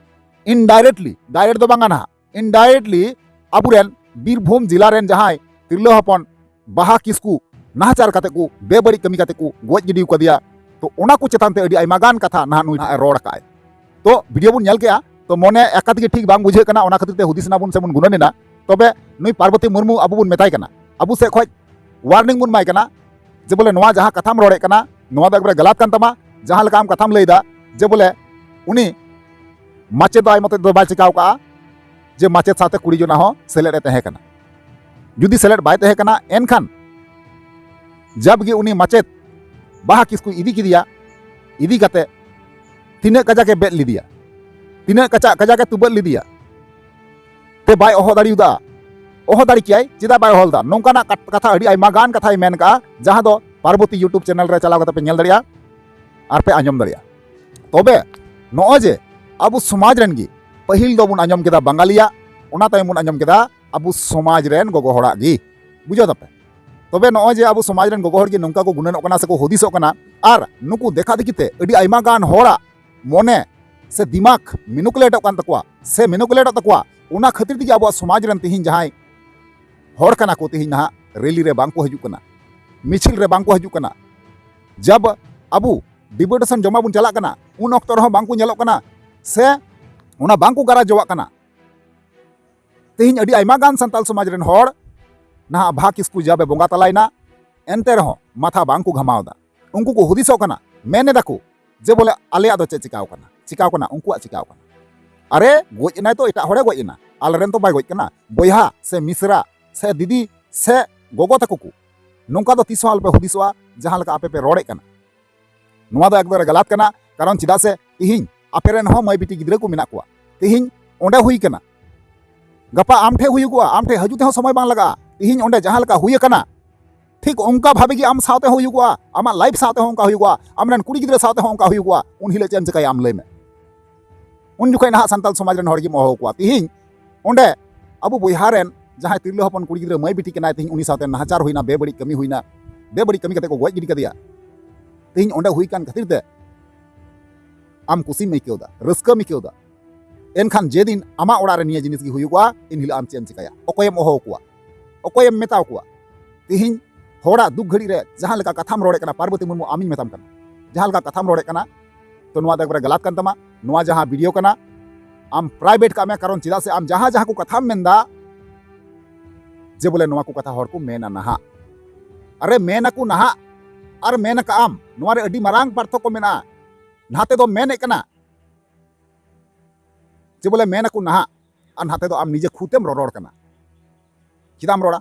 ᱤᱱᱰᱟᱭᱨᱮᱠᱴᱞᱤ, ᱰᱟᱭᱨᱮᱠᱴ ᱫᱚ ᱵᱟᱝᱟ ᱱᱟᱦᱟᱜ, ᱤᱱᱰᱟᱭᱨᱮᱠᱴᱞᱤ ᱟᱵᱚᱨᱮᱱ ᱵᱤᱨᱵᱷᱩᱢ ᱡᱮᱞᱟ ᱨᱮᱱ ᱡᱟᱦᱟᱸᱭ ᱛᱤᱨᱞᱟᱹ ᱦᱚᱯᱚᱱ ᱵᱟᱦᱟ ᱠᱤᱥᱠᱩ ᱱᱟᱦᱟᱪᱟᱨ ᱠᱟᱛᱮ ᱠᱚ, ᱵᱮᱵᱟᱹᱲᱤᱡ ᱠᱟᱹᱢᱤ ᱠᱟᱛᱮ ᱠᱚ ᱜᱚᱡ ᱜᱤᱰᱤ ᱟᱠᱟᱫᱮᱭᱟ᱾ ᱛᱚ ᱚᱱᱟ ᱠᱚ ᱪᱮᱛᱟᱱ ᱛᱮ ᱟᱹᱰᱤ ᱟᱭᱢᱟ ᱜᱟᱱ ᱠᱟᱛᱷᱟ ᱱᱟᱦᱟᱜ ᱱᱩᱭ ᱱᱟᱦᱟᱜ ᱮ ᱨᱚᱲ ᱟᱠᱟᱫᱼᱟᱭ᱾ ᱛᱚ ᱵᱷᱤᱰᱤᱭᱳ ᱵᱚᱱ ᱧᱮᱞ ᱠᱮᱜᱼᱟ, ᱛᱚ ᱢᱚᱱᱮ ᱮᱠᱟᱛ ᱜᱮ ᱴᱷᱤᱠ ᱵᱟᱝ ᱵᱩᱡᱷᱟᱹᱜ ᱠᱟᱱᱟ, ᱚᱱᱟ ᱠᱷᱟᱹᱛᱤᱨ ᱛᱮ ᱦᱩᱫᱤᱥ ᱮᱱᱟ ᱵᱚᱱ ᱥᱮ ᱵᱚᱱ ᱜᱩᱱᱟᱹᱱ ᱮᱱᱟ᱾ ᱛᱚᱵᱮ ᱱᱩᱭ ᱯᱟᱨᱵᱚᱛᱤ ᱢᱩᱨᱢᱩ ᱟᱵᱚ ᱵᱚᱱ ᱢᱮᱛᱟᱭ ᱠᱟᱱᱟ, ᱟᱵᱚ ᱥᱮᱫ ᱠᱷᱚᱡ ᱣᱟᱨᱱᱤᱝ ᱵᱚᱱ ᱮᱢᱟᱭ ᱠᱟᱱᱟ ᱡᱮ ᱵᱚᱞᱮ ᱱᱚᱣᱟ ᱡᱟᱦᱟᱸ ᱠᱟᱛᱷᱟᱢ ᱨᱚᱲᱮᱫ ᱠᱟᱱᱟ, ᱱᱚᱣᱟ ᱫᱚ ᱮᱠᱵᱟᱨᱮ ᱜᱟᱞᱟᱛ ᱠᱟᱱ ᱛᱟᱢᱟ᱾ ᱡᱟᱦᱟᱸ ᱞᱮᱠᱟ ᱟᱢ ᱠᱟᱛᱷᱟᱢ ᱞᱟᱹᱭᱫᱟ ᱡᱮ ᱵᱚᱞᱮ ᱩᱱᱤ ᱢᱟᱪᱮᱫ ᱫᱚ ᱟᱡ ᱢᱚᱛᱚ ᱫᱚ ᱵᱟᱭ ᱪᱤᱠᱟᱣ ᱠᱟᱜᱼᱟ, ᱡᱮ ᱢᱟᱪᱮᱫ ᱥᱟᱶᱛᱮ ᱠᱩᱲᱤ ᱡᱚᱱᱟ ᱦᱚᱸ ᱥᱮᱞᱮᱫ ᱮ ᱛᱟᱦᱮᱸ ᱠᱟᱱᱟ᱾ ᱡᱩᱫᱤ ᱥᱮᱞᱮᱫ ᱵᱟᱭ ᱛᱟᱦᱮᱸ ᱠᱟᱱᱟ, ᱮᱱᱠᱷᱟᱱ ᱡᱟᱵ ᱜᱮ ᱩᱱᱤ ᱢᱟᱪᱮᱫ ᱵᱟᱦᱟ ᱠᱤᱥᱠᱩ ᱤᱫᱤ ᱠᱮᱫᱮᱭᱟ, ᱤᱫᱤ ᱠᱟᱛᱮ ᱛᱤᱱᱟᱹᱜ ᱠᱟᱡᱟᱠ ᱮ ᱵᱮᱫ ᱞᱮᱫᱮᱭᱟ, ᱛᱤᱱᱟᱹᱜ ᱠᱟᱡᱟᱠ, ᱠᱟᱡᱟᱠ ᱮ ᱛᱩᱵᱟᱹᱫ ᱞᱮᱫᱮᱭᱟ, ᱛᱮ ᱵᱟᱭ ᱚᱦᱚ ᱫᱟᱲᱮᱭᱟᱫᱟ᱾ ᱚᱦᱚ ᱫᱟᱲᱮ ᱠᱮᱭᱟᱭ, ᱪᱮᱫᱟᱜ ᱵᱟᱭ ᱚᱦᱚ ᱞᱮᱫᱟ? ᱱᱚᱝᱠᱟᱱᱟᱜ ᱠᱟᱛ-, ᱠᱟᱛᱷᱟ ᱟᱹᱰᱤ ᱟᱭᱢᱟ ᱜᱟᱱ ᱠᱟᱛᱷᱟᱭ ᱢᱮᱱ ᱠᱟᱜᱼᱟ, ᱡᱟᱦᱟᱸ ᱫᱚ ᱯᱟᱨᱵᱚᱛᱤ YouTube ᱪᱮᱱᱮᱞ ᱨᱮ ᱪᱟᱞᱟᱣ ᱠᱟᱛᱮ ᱯᱮ ᱧᱮᱞ ᱫᱟᱲᱮᱭᱟᱜᱼᱟ ᱟᱨ ᱯᱮ ᱟᱸᱡᱚᱢ ᱫᱟᱲᱮᱭᱟᱜᱼᱟ᱾ ᱛᱚᱵᱮ ᱱᱚᱜᱼᱚᱭ ᱡᱮ ᱟᱵᱚ ᱥᱚᱢᱟᱡᱽ ᱨᱮᱱ ᱜᱮ ᱯᱟᱹᱦᱤᱞ ᱫᱚᱵᱚᱱ ᱟᱸᱡᱚᱢ ᱠᱮᱫᱟ ᱵᱟᱝᱜᱟᱞᱤᱭᱟᱜ, ᱚᱱᱟ ᱛᱟᱭᱚᱢ ᱵᱚᱱ ᱟᱸᱡᱚᱢ ᱠᱮᱫᱟ ᱟᱵᱚ ᱥᱚᱢᱟᱡᱽ ᱨᱮᱱ ᱜᱚᱜᱚ ᱦᱚᱲᱟᱜ ᱜᱮ᱾ ᱵᱩᱡᱷᱟᱹᱣ ᱫᱟᱯᱮ? ᱛᱚᱵᱮ ᱱᱚᱜᱼᱚᱭ ᱡᱮ ᱟᱵᱚ ᱥᱚᱢᱟᱡᱽ ᱨᱮᱱ ᱜᱚᱜᱚ ᱦᱚᱲ ᱜᱮ ᱱᱚᱝᱠᱟ ᱠᱚ ᱜᱩᱱᱟᱹᱱᱚᱜ ᱠᱟᱱᱟ ᱥᱮᱠᱚ ᱦᱩᱫᱤᱥᱚᱜ ᱠᱟᱱᱟ, ᱟᱨ ᱱᱩᱠᱩ ᱫᱮᱠᱷᱟ ᱫᱮᱠᱷᱤ ᱛᱮ ᱟᱹᱰᱤ ᱟᱭᱢᱟ ᱜᱟᱱ ᱦᱚᱲᱟᱜ ᱢᱚᱱᱮ ᱥᱮ ᱫᱤᱢᱟᱜᱽ ᱢᱮᱱᱩᱠᱩᱞᱮᱴᱚᱜ ᱠᱟᱱ ᱛᱟᱠᱚᱣᱟ ᱥᱮ ᱢᱮᱱᱩᱠᱩᱞᱮᱴᱚᱜ ᱛᱟᱠᱚᱣᱟ, ᱚᱱᱟ ᱠᱷᱟᱹᱛᱤᱨ ᱛᱮᱜᱮ ᱟᱵᱚᱣᱟᱜ ᱥᱚᱢᱟᱡᱽ ᱨᱮᱱ ᱛᱮᱦᱮᱧ ᱡᱟᱦᱟᱸᱭ ᱦᱚᱲ ᱠᱟᱱᱟ ᱠᱚ, ᱛᱮᱦᱮᱧ ᱱᱟᱦᱟᱜ ᱨᱮᱞᱤ ᱨᱮ ᱵᱟᱝ ᱠᱚ ᱦᱤᱡᱩᱜ ᱠᱟᱱᱟ, ᱢᱤᱪᱷᱤᱞ ᱨᱮ ᱵᱟᱝ ᱠᱚ ᱦᱤᱡᱩᱜ ᱠᱟᱱᱟ᱾ ᱡᱟᱵ ᱟᱵᱚ ᱰᱤᱯᱩᱴᱮᱥᱚᱱ ᱡᱚᱢᱟ ᱵᱚᱱ ᱪᱟᱞᱟᱜ ᱠᱟᱱᱟ, ᱩᱱ ᱚᱠᱛᱚ ᱨᱮᱦᱚᱸ ᱵᱟᱝ ᱠᱚ ᱧᱮᱞᱚᱜ ᱠᱟᱱᱟ ᱥᱮ ᱚᱱᱟ ᱵᱟᱝ ᱠᱚ ᱜᱟᱨᱟᱡᱚᱣᱟᱜ ᱠᱟᱱᱟ᱾ ᱛᱮᱦᱮᱧ ᱟᱹᱰᱤ ᱟᱭᱢᱟ ᱜᱟᱱ ᱥᱟᱱᱛᱟᱞ ᱥᱚᱢᱟᱡᱽ ᱨᱮᱱ ᱦᱚᱲ ᱱᱟᱦᱟᱜ ᱵᱷᱟ ᱠᱤᱥᱠᱩ ᱡᱟᱵᱮ ᱵᱚᱸᱜᱟ ᱛᱟᱞᱟᱭᱮᱱᱟ, ᱮᱱᱛᱮ ᱨᱮᱦᱚᱸ ᱢᱟᱛᱷᱟ ᱵᱟᱝ ᱠᱚ ᱜᱷᱟᱢᱟᱣ ᱮᱫᱟ᱾ ᱩᱱᱠᱩ ᱠᱚ ᱦᱩᱫᱤᱥᱚᱜ ᱠᱟᱱᱟ, ᱢᱮᱱ ᱮᱫᱟ ᱠᱚ ᱡᱮ ᱵᱚᱞᱮ ᱟᱞᱮᱭᱟᱜ ᱫᱚ ᱪᱮᱫ ᱪᱤᱠᱟᱣ ᱠᱟᱱᱟ, ᱪᱤᱠᱟᱣ ᱠᱟᱱᱟ, ᱩᱱᱠᱩᱣᱟᱜ ᱪᱤᱠᱟᱣ ᱠᱟᱱᱟ᱾ ᱟᱨᱮ, ᱜᱚᱡ ᱮᱱᱟᱭ ᱛᱚ ᱮᱴᱟᱜ ᱦᱚᱲᱮ ᱜᱚᱡ ᱮᱱᱟ, ᱟᱞᱮᱨᱮᱱ ᱛᱚ ᱵᱟᱭ ᱜᱚᱡ ᱠᱟᱱᱟ᱾ ᱵᱚᱭᱦᱟ ᱥᱮ ᱢᱤᱥᱨᱟ ᱥᱮ ᱫᱤᱫᱤ ᱥᱮ ᱜᱚᱜᱚ ᱛᱟᱠᱚ ᱠᱚ, ᱱᱚᱝᱠᱟ ᱫᱚ ᱛᱤᱥ ᱦᱚᱸ ᱟᱞᱚᱯᱮ ᱦᱩᱫᱤᱥᱚᱜᱼᱟ᱾ ᱡᱟᱦᱟᱸ ᱞᱮᱠᱟ ᱟᱯᱮ ᱯᱮ ᱨᱚᱲᱮᱫ ᱠᱟᱱᱟ, ᱱᱚᱣᱟ ᱫᱚ ᱮᱠᱵᱟᱨᱮ ᱜᱟᱞᱟᱛ ᱠᱟᱱᱟ᱾ ᱠᱟᱨᱚᱱ ᱪᱮᱫᱟᱜ ᱥᱮ ᱛᱤᱦᱤᱧ ᱟᱯᱮ ᱨᱮᱱ ᱦᱚᱸ ᱢᱟᱹᱭ ᱵᱤᱴᱤ ᱜᱤᱫᱽᱨᱟᱹ ᱠᱚ ᱢᱮᱱᱟᱜ ᱠᱚᱣᱟ᱾ ᱛᱤᱦᱤᱧ ᱚᱸᱰᱮ ᱦᱩᱭ ᱠᱟᱱᱟ, ᱜᱟᱯᱟ ᱟᱢ ᱴᱷᱮᱱ ᱦᱩᱭᱩᱜᱚᱜᱼᱟ, ᱟᱢ ᱴᱷᱮᱱ ᱦᱤᱡᱩᱜ ᱛᱮᱦᱚᱸ ᱥᱚᱢᱚᱭ ᱵᱟᱝ ᱞᱟᱜᱟᱜᱼᱟ᱾ ᱛᱤᱦᱤᱧ ᱚᱸᱰᱮ ᱡᱟᱦᱟᱸ ᱞᱮᱠᱟ ᱦᱩᱭ ᱟᱠᱟᱱᱟ, ᱴᱷᱤᱠ ᱚᱱᱠᱟ ᱵᱷᱟᱵᱮ ᱜᱮ ᱟᱢ ᱥᱟᱶᱛᱮ ᱦᱚᱸ ᱦᱩᱭᱩᱜᱚᱜᱼᱟ, ᱟᱢᱟᱜ ᱞᱟᱭᱤᱯᱷ ᱥᱟᱶᱛᱮ ᱦᱚᱸ ᱚᱱᱠᱟ ᱦᱩᱭᱩᱜᱚᱜᱼᱟ, ᱟᱢ ᱨᱮᱱ ᱠᱩᱲᱤ ᱜᱤᱫᱽᱨᱟᱹ ᱥᱟᱶᱛᱮ ᱦᱚᱸ ᱚᱱᱠᱟ ᱦᱩᱭᱩᱜᱚᱜᱼᱟ᱾ ᱩᱱ ᱦᱤᱞᱳᱜ ᱪᱮᱫ ᱮᱢ ᱪᱤᱠᱟᱹᱭᱟ ᱟᱢ ᱞᱟᱹᱭ ᱢᱮ? ᱩᱱ ᱡᱚᱠᱷᱚᱱ ᱱᱟᱦᱟᱜ ᱥᱟᱱᱛᱟᱲ ᱥᱚᱢᱟᱡᱽ ᱨᱮᱱ ᱦᱚᱲ ᱜᱮᱢ ᱦᱚᱦᱚ ᱟᱠᱚᱣᱟ᱾ ᱛᱤᱦᱤᱧ ᱚᱸᱰᱮ ᱟᱵᱚ ᱵᱚᱭᱦᱟ ᱨᱮᱱ ᱡᱟᱦᱟᱸᱭ ᱛᱤᱨᱞᱟᱹ ᱦᱚᱯᱚᱱ ᱠᱩᱲᱤ ᱜᱤᱫᱽᱨᱟᱹ ᱢᱟᱹᱭ ᱵᱤᱴᱤ ᱠᱟᱱᱟᱭ, ᱛᱤᱦᱤᱧ ᱩᱱᱤ ᱥᱟᱶᱛᱮ ᱱᱟᱦᱟᱪᱟᱨ ᱦᱩᱭᱱᱟ, ᱵᱮᱵᱟᱹᱲᱤᱡ ᱠᱟᱹᱢᱤ ᱦᱩᱭᱱᱟ, ᱵᱮᱵᱟᱹᱲᱤᱡ ᱠᱟᱹᱢᱤ ᱠᱟᱛᱮ ᱠᱚ ᱜᱚᱡ ᱜᱤᱰᱤ ᱠᱟᱫᱮᱭᱟ᱾ ᱛᱤᱦᱤᱧ ᱚᱸᱰᱮ ᱦᱩᱭ ᱠᱟᱱ ᱠᱷᱟᱹᱛᱤᱨ ᱛᱮ ᱟᱢ ᱠᱩᱥᱤᱢ ᱟᱹᱭᱠᱟᱹᱣ ᱫᱟ, ᱨᱟᱹᱥᱠᱟᱹᱢ ᱟᱹᱭᱠᱟᱹᱣ ᱫᱟ᱾ ᱮᱱᱠᱷᱟᱱ ᱡᱮᱫᱤᱱ ᱟᱢᱟᱜ ᱚᱲᱟᱜ ᱨᱮ ᱱᱤᱭᱟᱹ ᱡᱤᱱᱤᱥ ᱜᱮ ᱦᱩᱭᱩᱜᱚᱜᱼᱟ, ᱤᱱ ᱦᱤᱞᱳᱜ ᱟᱢ ᱪᱮᱫ ᱮᱢ ᱪᱤᱠᱟᱹᱭᱟ? ᱚᱠᱚᱭᱮᱢ ᱦᱚᱦᱚ ᱟᱠᱚᱣᱟ? ᱚᱠᱚᱭᱮᱢ ᱢᱮᱛᱟ ᱠᱚᱣᱟ? ᱛᱤᱦᱤᱧ ᱦᱚᱲᱟᱜ ᱫᱩᱠ ᱜᱷᱟᱹᱲᱤᱡ ᱨᱮ ᱡᱟᱦᱟᱸ ᱞᱮᱠᱟ ᱠᱟᱛᱷᱟᱢ ᱨᱚᱲᱮᱫ ᱠᱟᱱᱟ, ᱯᱟᱨᱵᱚᱛᱤ ᱢᱩᱨᱢᱩ, ᱟᱢᱤᱧ ᱢᱮᱛᱟᱢ ᱠᱟᱱᱟ, ᱡᱟᱦᱟᱸ ᱞᱮᱠᱟ ᱠᱟᱛᱷᱟᱢ ᱨᱚᱲᱮᱫ ᱠᱟᱱᱟ, ᱛᱚ ᱱᱚᱣᱟ ᱫᱚ ᱮᱠᱵᱟᱨᱮ ᱜᱟᱞᱟᱛ ᱠᱟᱱ ᱛᱟᱢᱟ᱾ ᱱᱚᱣᱟ ᱡᱟᱦᱟᱸ ᱵᱷᱤᱰᱤᱭᱳ ᱠᱟᱱᱟ, ᱟᱢ ᱯᱨᱟᱭᱵᱷᱮᱴ ᱠᱟᱜ ᱢᱮ, ᱠᱟᱨᱚᱱ ᱪᱮᱫᱟᱜ ᱥᱮ ᱟᱢ ᱡᱟᱦᱟᱸ ᱡᱟᱦᱟᱸ ᱠᱚ ᱠᱟᱛᱷᱟᱢ ᱢᱮᱱᱫᱟ, ᱡᱮ ᱵᱚᱞᱮ ᱱᱚᱣᱟ ᱠᱚ ᱠᱟᱛᱷᱟ ᱦᱚᱲ ᱠᱚ ᱢᱮᱱᱟ ᱱᱟᱦᱟᱜ᱾ ᱟᱨᱮ ᱢᱮᱱ ᱟᱠᱚ ᱱᱟᱦᱟᱜ, ᱟᱨ ᱢᱮᱱ ᱟᱠᱟᱜ ᱟᱢ, ᱱᱚᱣᱟ ᱨᱮ ᱟᱹᱰᱤ ᱢᱟᱨᱟᱝ ᱯᱟᱨᱛᱷᱚᱠᱠᱚ ᱢᱮᱱᱟᱜᱼᱟ᱾ ᱱᱟᱛᱮ ᱫᱚ ᱢᱮᱱᱮᱫ ᱠᱟᱱᱟ, ᱡᱮ ᱵᱚᱞᱮ ᱢᱮᱱ ᱟᱠᱚ ᱱᱟᱦᱟᱜ, ᱟᱨ ᱱᱟᱛᱮ ᱫᱚ ᱟᱢ ᱱᱤᱡᱮ ᱠᱷᱩᱫᱮᱢ ᱨᱚᱨᱚᱲ ᱠᱟᱱᱟ᱾ ᱪᱮᱫᱟᱜ ᱮᱢ ᱨᱚᱲᱟ?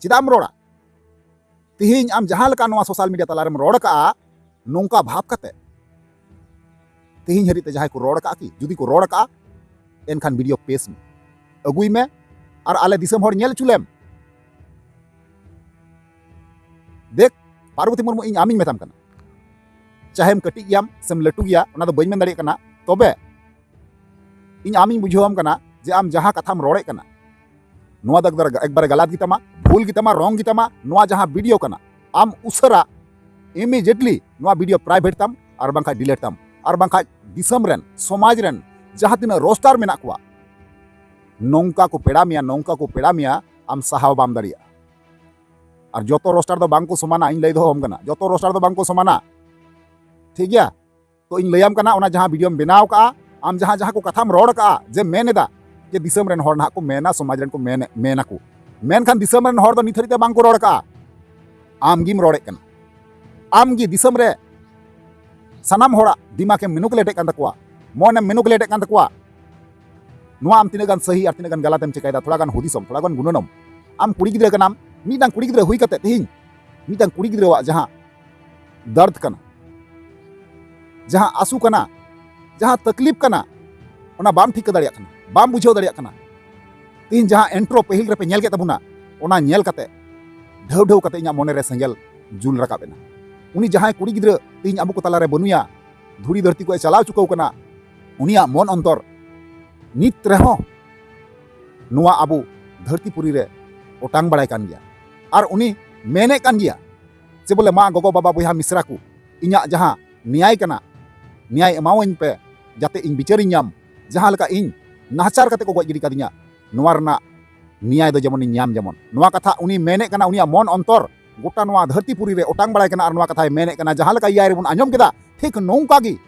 ᱪᱮᱫᱟᱜ ᱮᱢ ᱨᱚᱲᱟ? ᱛᱤᱦᱤᱧ ᱟᱢ ᱡᱟᱦᱟᱸ ᱞᱮᱠᱟ ᱱᱚᱣᱟ ᱥᱳᱥᱟᱞ ᱢᱤᱰᱤᱭᱟ ᱛᱟᱞᱟᱨᱮᱢ ᱨᱚᱲ ᱠᱟᱜᱼᱟ, ᱱᱚᱝᱠᱟ ᱵᱷᱟᱵᱽ ᱠᱟᱛᱮ, ᱛᱤᱦᱤᱧ ᱦᱟᱹᱨᱤᱡ ᱛᱮ ᱡᱟᱦᱟᱸᱭ ᱠᱚ ᱨᱚᱲ ᱠᱟᱜᱼᱟ ᱠᱤ? ᱡᱩᱫᱤ ᱠᱚ ᱨᱚᱲ ᱠᱟᱜᱼᱟ, ᱮᱱᱠᱷᱟᱱ ᱵᱷᱤᱰᱤᱭᱳ ᱯᱮᱥ ᱢᱮ, ᱟᱹᱜᱩᱭ ᱢᱮ, ᱟᱨ ᱟᱞᱮ ᱫᱤᱥᱚᱢ ᱦᱚᱲ ᱧᱮᱞ ᱦᱚᱪᱚ ᱞᱮᱢ᱾ ᱫᱮᱠ, ᱯᱟᱨᱵᱚᱛᱤ ᱢᱩᱨᱢᱩ, ᱤᱧ ᱟᱢᱤᱧ ᱢᱮᱛᱟᱢ ᱠᱟᱱᱟ, ᱪᱟᱦᱮᱢ ᱠᱟᱹᱴᱤᱡ ᱜᱮᱭᱟᱢ ᱥᱮᱢ ᱞᱟᱹᱴᱩ ᱜᱮᱭᱟ, ᱚᱱᱟ ᱫᱚ ᱵᱟᱹᱧ ᱢᱮᱱ ᱫᱟᱲᱮᱭᱟᱜ ᱠᱟᱱᱟ, ᱛᱚᱵᱮ ᱤᱧ ᱟᱢᱤᱧ ᱵᱩᱡᱷᱟᱹᱣᱟᱢ ᱠᱟᱱᱟ ᱡᱮ ᱟᱢ ᱡᱟᱦᱟᱸ ᱠᱟᱛᱷᱟᱢ ᱨᱚᱲᱮᱫ ᱠᱟᱱᱟ, ᱱᱚᱣᱟ ᱫᱚ ᱮᱠᱵᱟᱨᱮ, ᱮᱠᱵᱟᱨᱮ ᱜᱟᱞᱟᱛ ᱜᱮᱛᱟᱢᱟ, ᱵᱷᱩᱞ ᱜᱮᱛᱟᱢᱟ, ᱨᱚᱝ ᱜᱮᱛᱟᱢᱟ᱾ ᱱᱚᱣᱟ ᱡᱟᱦᱟᱸ ᱵᱷᱤᱰᱤᱭᱳ ᱠᱟᱱᱟ, ᱟᱢ ᱩᱥᱟᱹᱨᱟ, ᱤᱢᱤᱰᱤᱭᱮᱴᱞᱤ ᱱᱚᱣᱟ ᱵᱷᱤᱰᱤᱭᱳ ᱯᱨᱟᱭᱵᱷᱮᱴ ᱛᱟᱢ, ᱟᱨ ᱵᱟᱝᱠᱷᱟᱡ ᱰᱤᱞᱮᱴ ᱛᱟᱢ, ᱟᱨ ᱵᱟᱝᱠᱷᱟᱡ ᱫᱤᱥᱚᱢ ᱨᱮᱱ, ᱥᱚᱢᱟᱡᱽ ᱨᱮᱱ ᱡᱟᱦᱟᱸ ᱛᱤᱱᱟᱹᱜ ᱨᱳᱥᱴᱟᱨ ᱢᱮᱱᱟᱜ ᱠᱚᱣᱟ, ᱱᱚᱝᱠᱟ ᱠᱚ ᱯᱮᱲᱟ ᱢᱮᱭᱟ, ᱱᱚᱝᱠᱟ ᱠᱚ ᱯᱮᱲᱟ ᱢᱮᱭᱟ, ᱟᱢ ᱥᱟᱦᱟᱣ ᱵᱟᱢ ᱫᱟᱲᱮᱭᱟᱜᱼᱟ᱾ ᱟᱨ ᱡᱚᱛᱚ ᱨᱳᱥᱴᱟᱨ ᱫᱚ ᱵᱟᱝ ᱠᱚ ᱥᱚᱢᱟᱱᱟ, ᱤᱧ ᱞᱟᱹᱭ ᱫᱚᱦᱚ ᱟᱢ ᱠᱟᱱᱟ, ᱡᱚᱛᱚ ᱨᱳᱥᱴᱟᱨ ᱫᱚ ᱵᱟᱝ ᱠᱚ ᱥᱚᱢᱟᱱᱟ᱾ ᱴᱷᱤᱠ ᱜᱮᱭᱟ? ᱛᱚ ᱤᱧ ᱞᱟᱹᱭᱟᱢ ᱠᱟᱱᱟ, ᱚᱱᱟ ᱡᱟᱦᱟᱸ ᱵᱷᱤᱰᱤᱭᱳᱢ ᱵᱮᱱᱟᱣ ᱠᱟᱜᱼᱟ, ᱟᱢ ᱡᱟᱦᱟᱸ ᱡᱟᱦᱟᱸ ᱠᱚ ᱠᱟᱛᱷᱟᱢ ᱨᱚᱲ ᱠᱟᱜᱼᱟ, ᱡᱮ ᱢᱮᱱ ᱮᱫᱟ ᱡᱮ ᱫᱤᱥᱚᱢ ᱨᱮᱱ ᱦᱚᱲ ᱱᱟᱦᱟᱜ ᱠᱚ ᱢᱮᱱᱟ, ᱥᱚᱢᱟᱡᱽ ᱨᱮᱱ ᱠᱚ ᱢᱮᱱ, ᱢᱮᱱᱟᱠᱚ, ᱢᱮᱱᱠᱷᱟᱱ ᱫᱤᱥᱚᱢ ᱨᱮᱱ ᱦᱚᱲ ᱫᱚ ᱱᱤᱛ ᱦᱟᱹᱨᱤᱡ ᱛᱮ ᱵᱟᱝ ᱠᱚ ᱨᱚᱲ ᱠᱟᱜᱼᱟ᱾ ᱟᱢ ᱜᱮᱢ ᱨᱚᱲᱮᱫ ᱠᱟᱱᱟ᱾ ᱟᱢ ᱜᱮ ᱫᱤᱥᱚᱢ ᱨᱮ ᱥᱟᱱᱟᱢ ᱦᱚᱲᱟᱜ ᱫᱤᱢᱟᱜᱽ ᱮᱢ ᱢᱮᱱᱩᱠᱩᱞᱮᱴ ᱮᱫ ᱠᱟᱱ ᱛᱟᱠᱚᱣᱟ, ᱢᱚᱱ ᱮᱢ ᱢᱮᱱᱩᱠᱩᱞᱮᱴ ᱮᱫ ᱠᱟᱱ ᱛᱟᱠᱚᱣᱟ᱾ ᱱᱚᱣᱟ ᱟᱢ ᱛᱤᱱᱟᱹᱜ ᱜᱟᱱ ᱥᱟᱹᱦᱤ ᱟᱨ ᱛᱤᱱᱟᱹᱜ ᱜᱟᱱ ᱜᱟᱞᱟᱛ ᱮᱢ ᱪᱮᱠᱟᱭᱮᱫᱟ, ᱛᱷᱚᱲᱟ ᱜᱟᱱ ᱦᱩᱫᱤᱥᱚᱢ, ᱛᱷᱚᱲᱟ ᱜᱟᱱ ᱜᱩᱱᱟᱹᱱᱚᱢ᱾ ᱟᱢ ᱠᱩᱲᱤ ᱜᱤᱫᱽᱨᱟᱹ ᱠᱟᱱᱟᱢ, ᱢᱤᱫᱴᱟᱝ ᱠᱩᱲᱤ ᱜᱤᱫᱽᱨᱟᱹ ᱦᱩᱭ ᱠᱟᱛᱮ ᱛᱮᱦᱮᱧ ᱢᱤᱫᱴᱟᱝ ᱠᱩᱲᱤ ᱜᱤᱫᱽᱨᱟᱹᱣᱟᱜ ᱡᱟᱦᱟᱸ ᱫᱟᱨᱫ ᱠᱟᱱᱟ, ᱡᱟᱦᱟᱸ ᱟᱹᱥᱩ ᱠᱟᱱᱟ, ᱡᱟᱦᱟᱸ ᱛᱟᱠᱞᱤᱯ ᱠᱟᱱᱟ, ᱚᱱᱟ ᱵᱟᱢ ᱴᱷᱤᱠᱟᱹ ᱫᱟᱲᱮᱭᱟᱜ ᱠᱟᱱᱟ, ᱵᱟᱢ ᱵᱩᱡᱷᱟᱹᱣ ᱫᱟᱲᱮᱭᱟᱜ ᱠᱟᱱᱟ᱾ ᱛᱮᱦᱮᱧ ᱡᱟᱦᱟᱸ ᱮᱱᱴᱨᱳ ᱯᱟᱹᱦᱤᱞ ᱨᱮᱯᱮ ᱧᱮᱞ ᱠᱮᱫ ᱛᱟᱵᱚᱱᱟ, ᱚᱱᱟ ᱧᱮᱞ ᱠᱟᱛᱮ ᱰᱷᱟᱹᱣ ᱰᱷᱟᱹᱣ ᱠᱟᱛᱮ ᱤᱧᱟᱹᱜ ᱢᱚᱱᱮ ᱨᱮ ᱥᱮᱸᱜᱮᱞ ᱡᱩᱞ ᱨᱟᱠᱟᱵ ᱮᱱᱟ᱾ ᱩᱱᱤ ᱡᱟᱦᱟᱸᱭ ᱠᱩᱲᱤ ᱜᱤᱫᱽᱨᱟᱹ ᱛᱮᱦᱮᱧ ᱟᱵᱚ ᱠᱚ ᱛᱟᱞᱟᱨᱮ ᱵᱟᱹᱱᱩᱭᱟ, ᱫᱷᱩᱲᱤ ᱫᱷᱟᱹᱨᱛᱤ ᱠᱚᱭ ᱪᱟᱞᱟᱣ ᱪᱩᱠᱟᱹᱣ ᱠᱟᱱᱟ, ᱩᱱᱤᱭᱟᱜ ᱢᱚᱱ ᱚᱱᱛᱚᱨ ᱱᱤᱛ ᱨᱮᱦᱚᱸ ᱱᱚᱣᱟ ᱟᱵᱚ ᱫᱷᱟᱹᱨᱛᱤ ᱯᱩᱨᱤ ᱨᱮ ᱚᱴᱟᱝ ᱵᱟᱲᱟᱭ ᱠᱟᱱ ᱜᱮᱭᱟ᱾ ᱟᱨ ᱩᱱᱤ ᱢᱮᱱᱮᱫ ᱠᱟᱱ ᱜᱮᱭᱟ ᱡᱮ ᱵᱚᱞᱮ, ᱢᱟ ᱜᱚᱜᱚ ᱵᱟᱵᱟ ᱵᱚᱭᱦᱟ ᱢᱤᱥᱨᱟ ᱠᱚ, ᱤᱧᱟᱹᱜ ᱡᱟᱦᱟᱸ ᱱᱮᱭᱟᱭ ᱠᱟᱱᱟ, ᱱᱮᱭᱟᱭ ᱮᱢᱟᱣᱟᱹᱧ ᱯᱮ, ᱡᱟᱛᱮ ᱤᱧ ᱵᱤᱪᱟᱹᱨᱤᱧ ᱧᱟᱢ, ᱡᱟᱦᱟᱸ ᱞᱮᱠᱟ ᱤᱧ ᱱᱟᱦᱟᱪᱟᱨ ᱠᱟᱛᱮ ᱠᱚ ᱜᱚᱡ ᱜᱤᱰᱤ ᱠᱟᱫᱤᱧᱟ, ᱱᱚᱣᱟ ᱨᱮᱱᱟᱜ ᱱᱮᱭᱟᱭ ᱫᱚ ᱡᱮᱢᱚᱱᱤᱧ ᱧᱟᱢ᱾ ᱡᱮᱢᱚᱱ ᱱᱚᱣᱟ ᱠᱟᱛᱷᱟ ᱩᱱᱤ ᱢᱮᱱᱮᱫ ᱠᱟᱱᱟ, ᱩᱱᱤᱭᱟᱜ ᱢᱚᱱ ᱚᱱᱛᱚᱨ ᱜᱚᱴᱟ ᱱᱚᱣᱟ ᱫᱷᱟᱹᱨᱛᱤ ᱯᱩᱨᱤ ᱨᱮ ᱚᱴᱟᱝ ᱵᱟᱲᱟᱭ ᱠᱟᱱᱟ᱾ ᱟᱨ ᱱᱚᱣᱟ ᱠᱟᱛᱷᱟᱭ ᱢᱮᱱᱮᱫ ᱠᱟᱱᱟ, ᱡᱟᱦᱟᱸ ᱞᱮᱠᱟ ᱮᱭᱟᱭ ᱨᱮᱵᱚᱱ ᱟᱸᱡᱚᱢ ᱠᱮᱫᱟ, ᱴᱷᱤᱠ ᱱᱚᱝᱠᱟ ᱜᱮ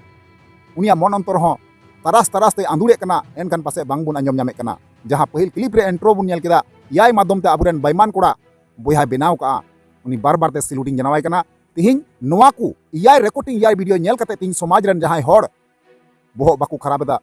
ᱩᱱᱤᱭᱟᱜ ᱢᱚᱱ ᱚᱱᱛᱚᱨ ᱦᱚᱸ ᱛᱟᱨᱟᱥ ᱛᱟᱨᱟᱥ ᱛᱮ ᱟᱸᱫᱩᱲᱮᱫ ᱠᱟᱱᱟ, ᱮᱱᱠᱷᱟᱱ ᱯᱟᱥᱮᱡ ᱵᱟᱝᱵᱚᱱ ᱟᱸᱡᱚᱢ ᱧᱟᱢᱮᱫ ᱠᱟᱱᱟ᱾ ᱡᱟᱦᱟᱸ ᱯᱟᱹᱦᱤᱞ ᱠᱞᱤᱯ ᱨᱮ ᱮᱱᱴᱨᱳ ᱵᱚᱱ ᱧᱮᱞ ᱠᱮᱫᱟ, ᱮᱭᱟᱭ ᱢᱟᱫᱽᱫᱷᱚᱢ ᱛᱮ ᱟᱵᱚᱨᱮᱱ ᱵᱮᱭᱢᱟᱱ ᱠᱚᱲᱟ ᱵᱚᱭᱦᱟᱭ ᱵᱮᱱᱟᱣ ᱠᱟᱜᱼᱟ, ᱩᱱᱤ ᱵᱟᱨ ᱵᱟᱨ ᱛᱮ ᱥᱤᱞᱩᱴᱤᱧ ᱡᱟᱱᱟᱣᱟᱭ ᱠᱟᱱᱟ᱾ ᱛᱤᱦᱤᱧ ᱱᱚᱣᱟ ᱠᱚ ᱮᱭᱟᱭ ᱨᱮᱠᱚᱨᱰᱤᱝ, ᱮᱭᱟᱭ ᱵᱷᱤᱰᱤᱭᱳ ᱧᱮᱞ ᱠᱟᱛᱮ ᱛᱤᱦᱤᱧ ᱥᱚᱢᱟᱡᱽ ᱨᱮᱱ ᱡᱟᱦᱟᱸᱭ ᱦᱚᱲ ᱵᱚᱦᱚᱜ ᱵᱟᱠᱚ ᱠᱷᱟᱨᱟᱯ ᱮᱫᱟ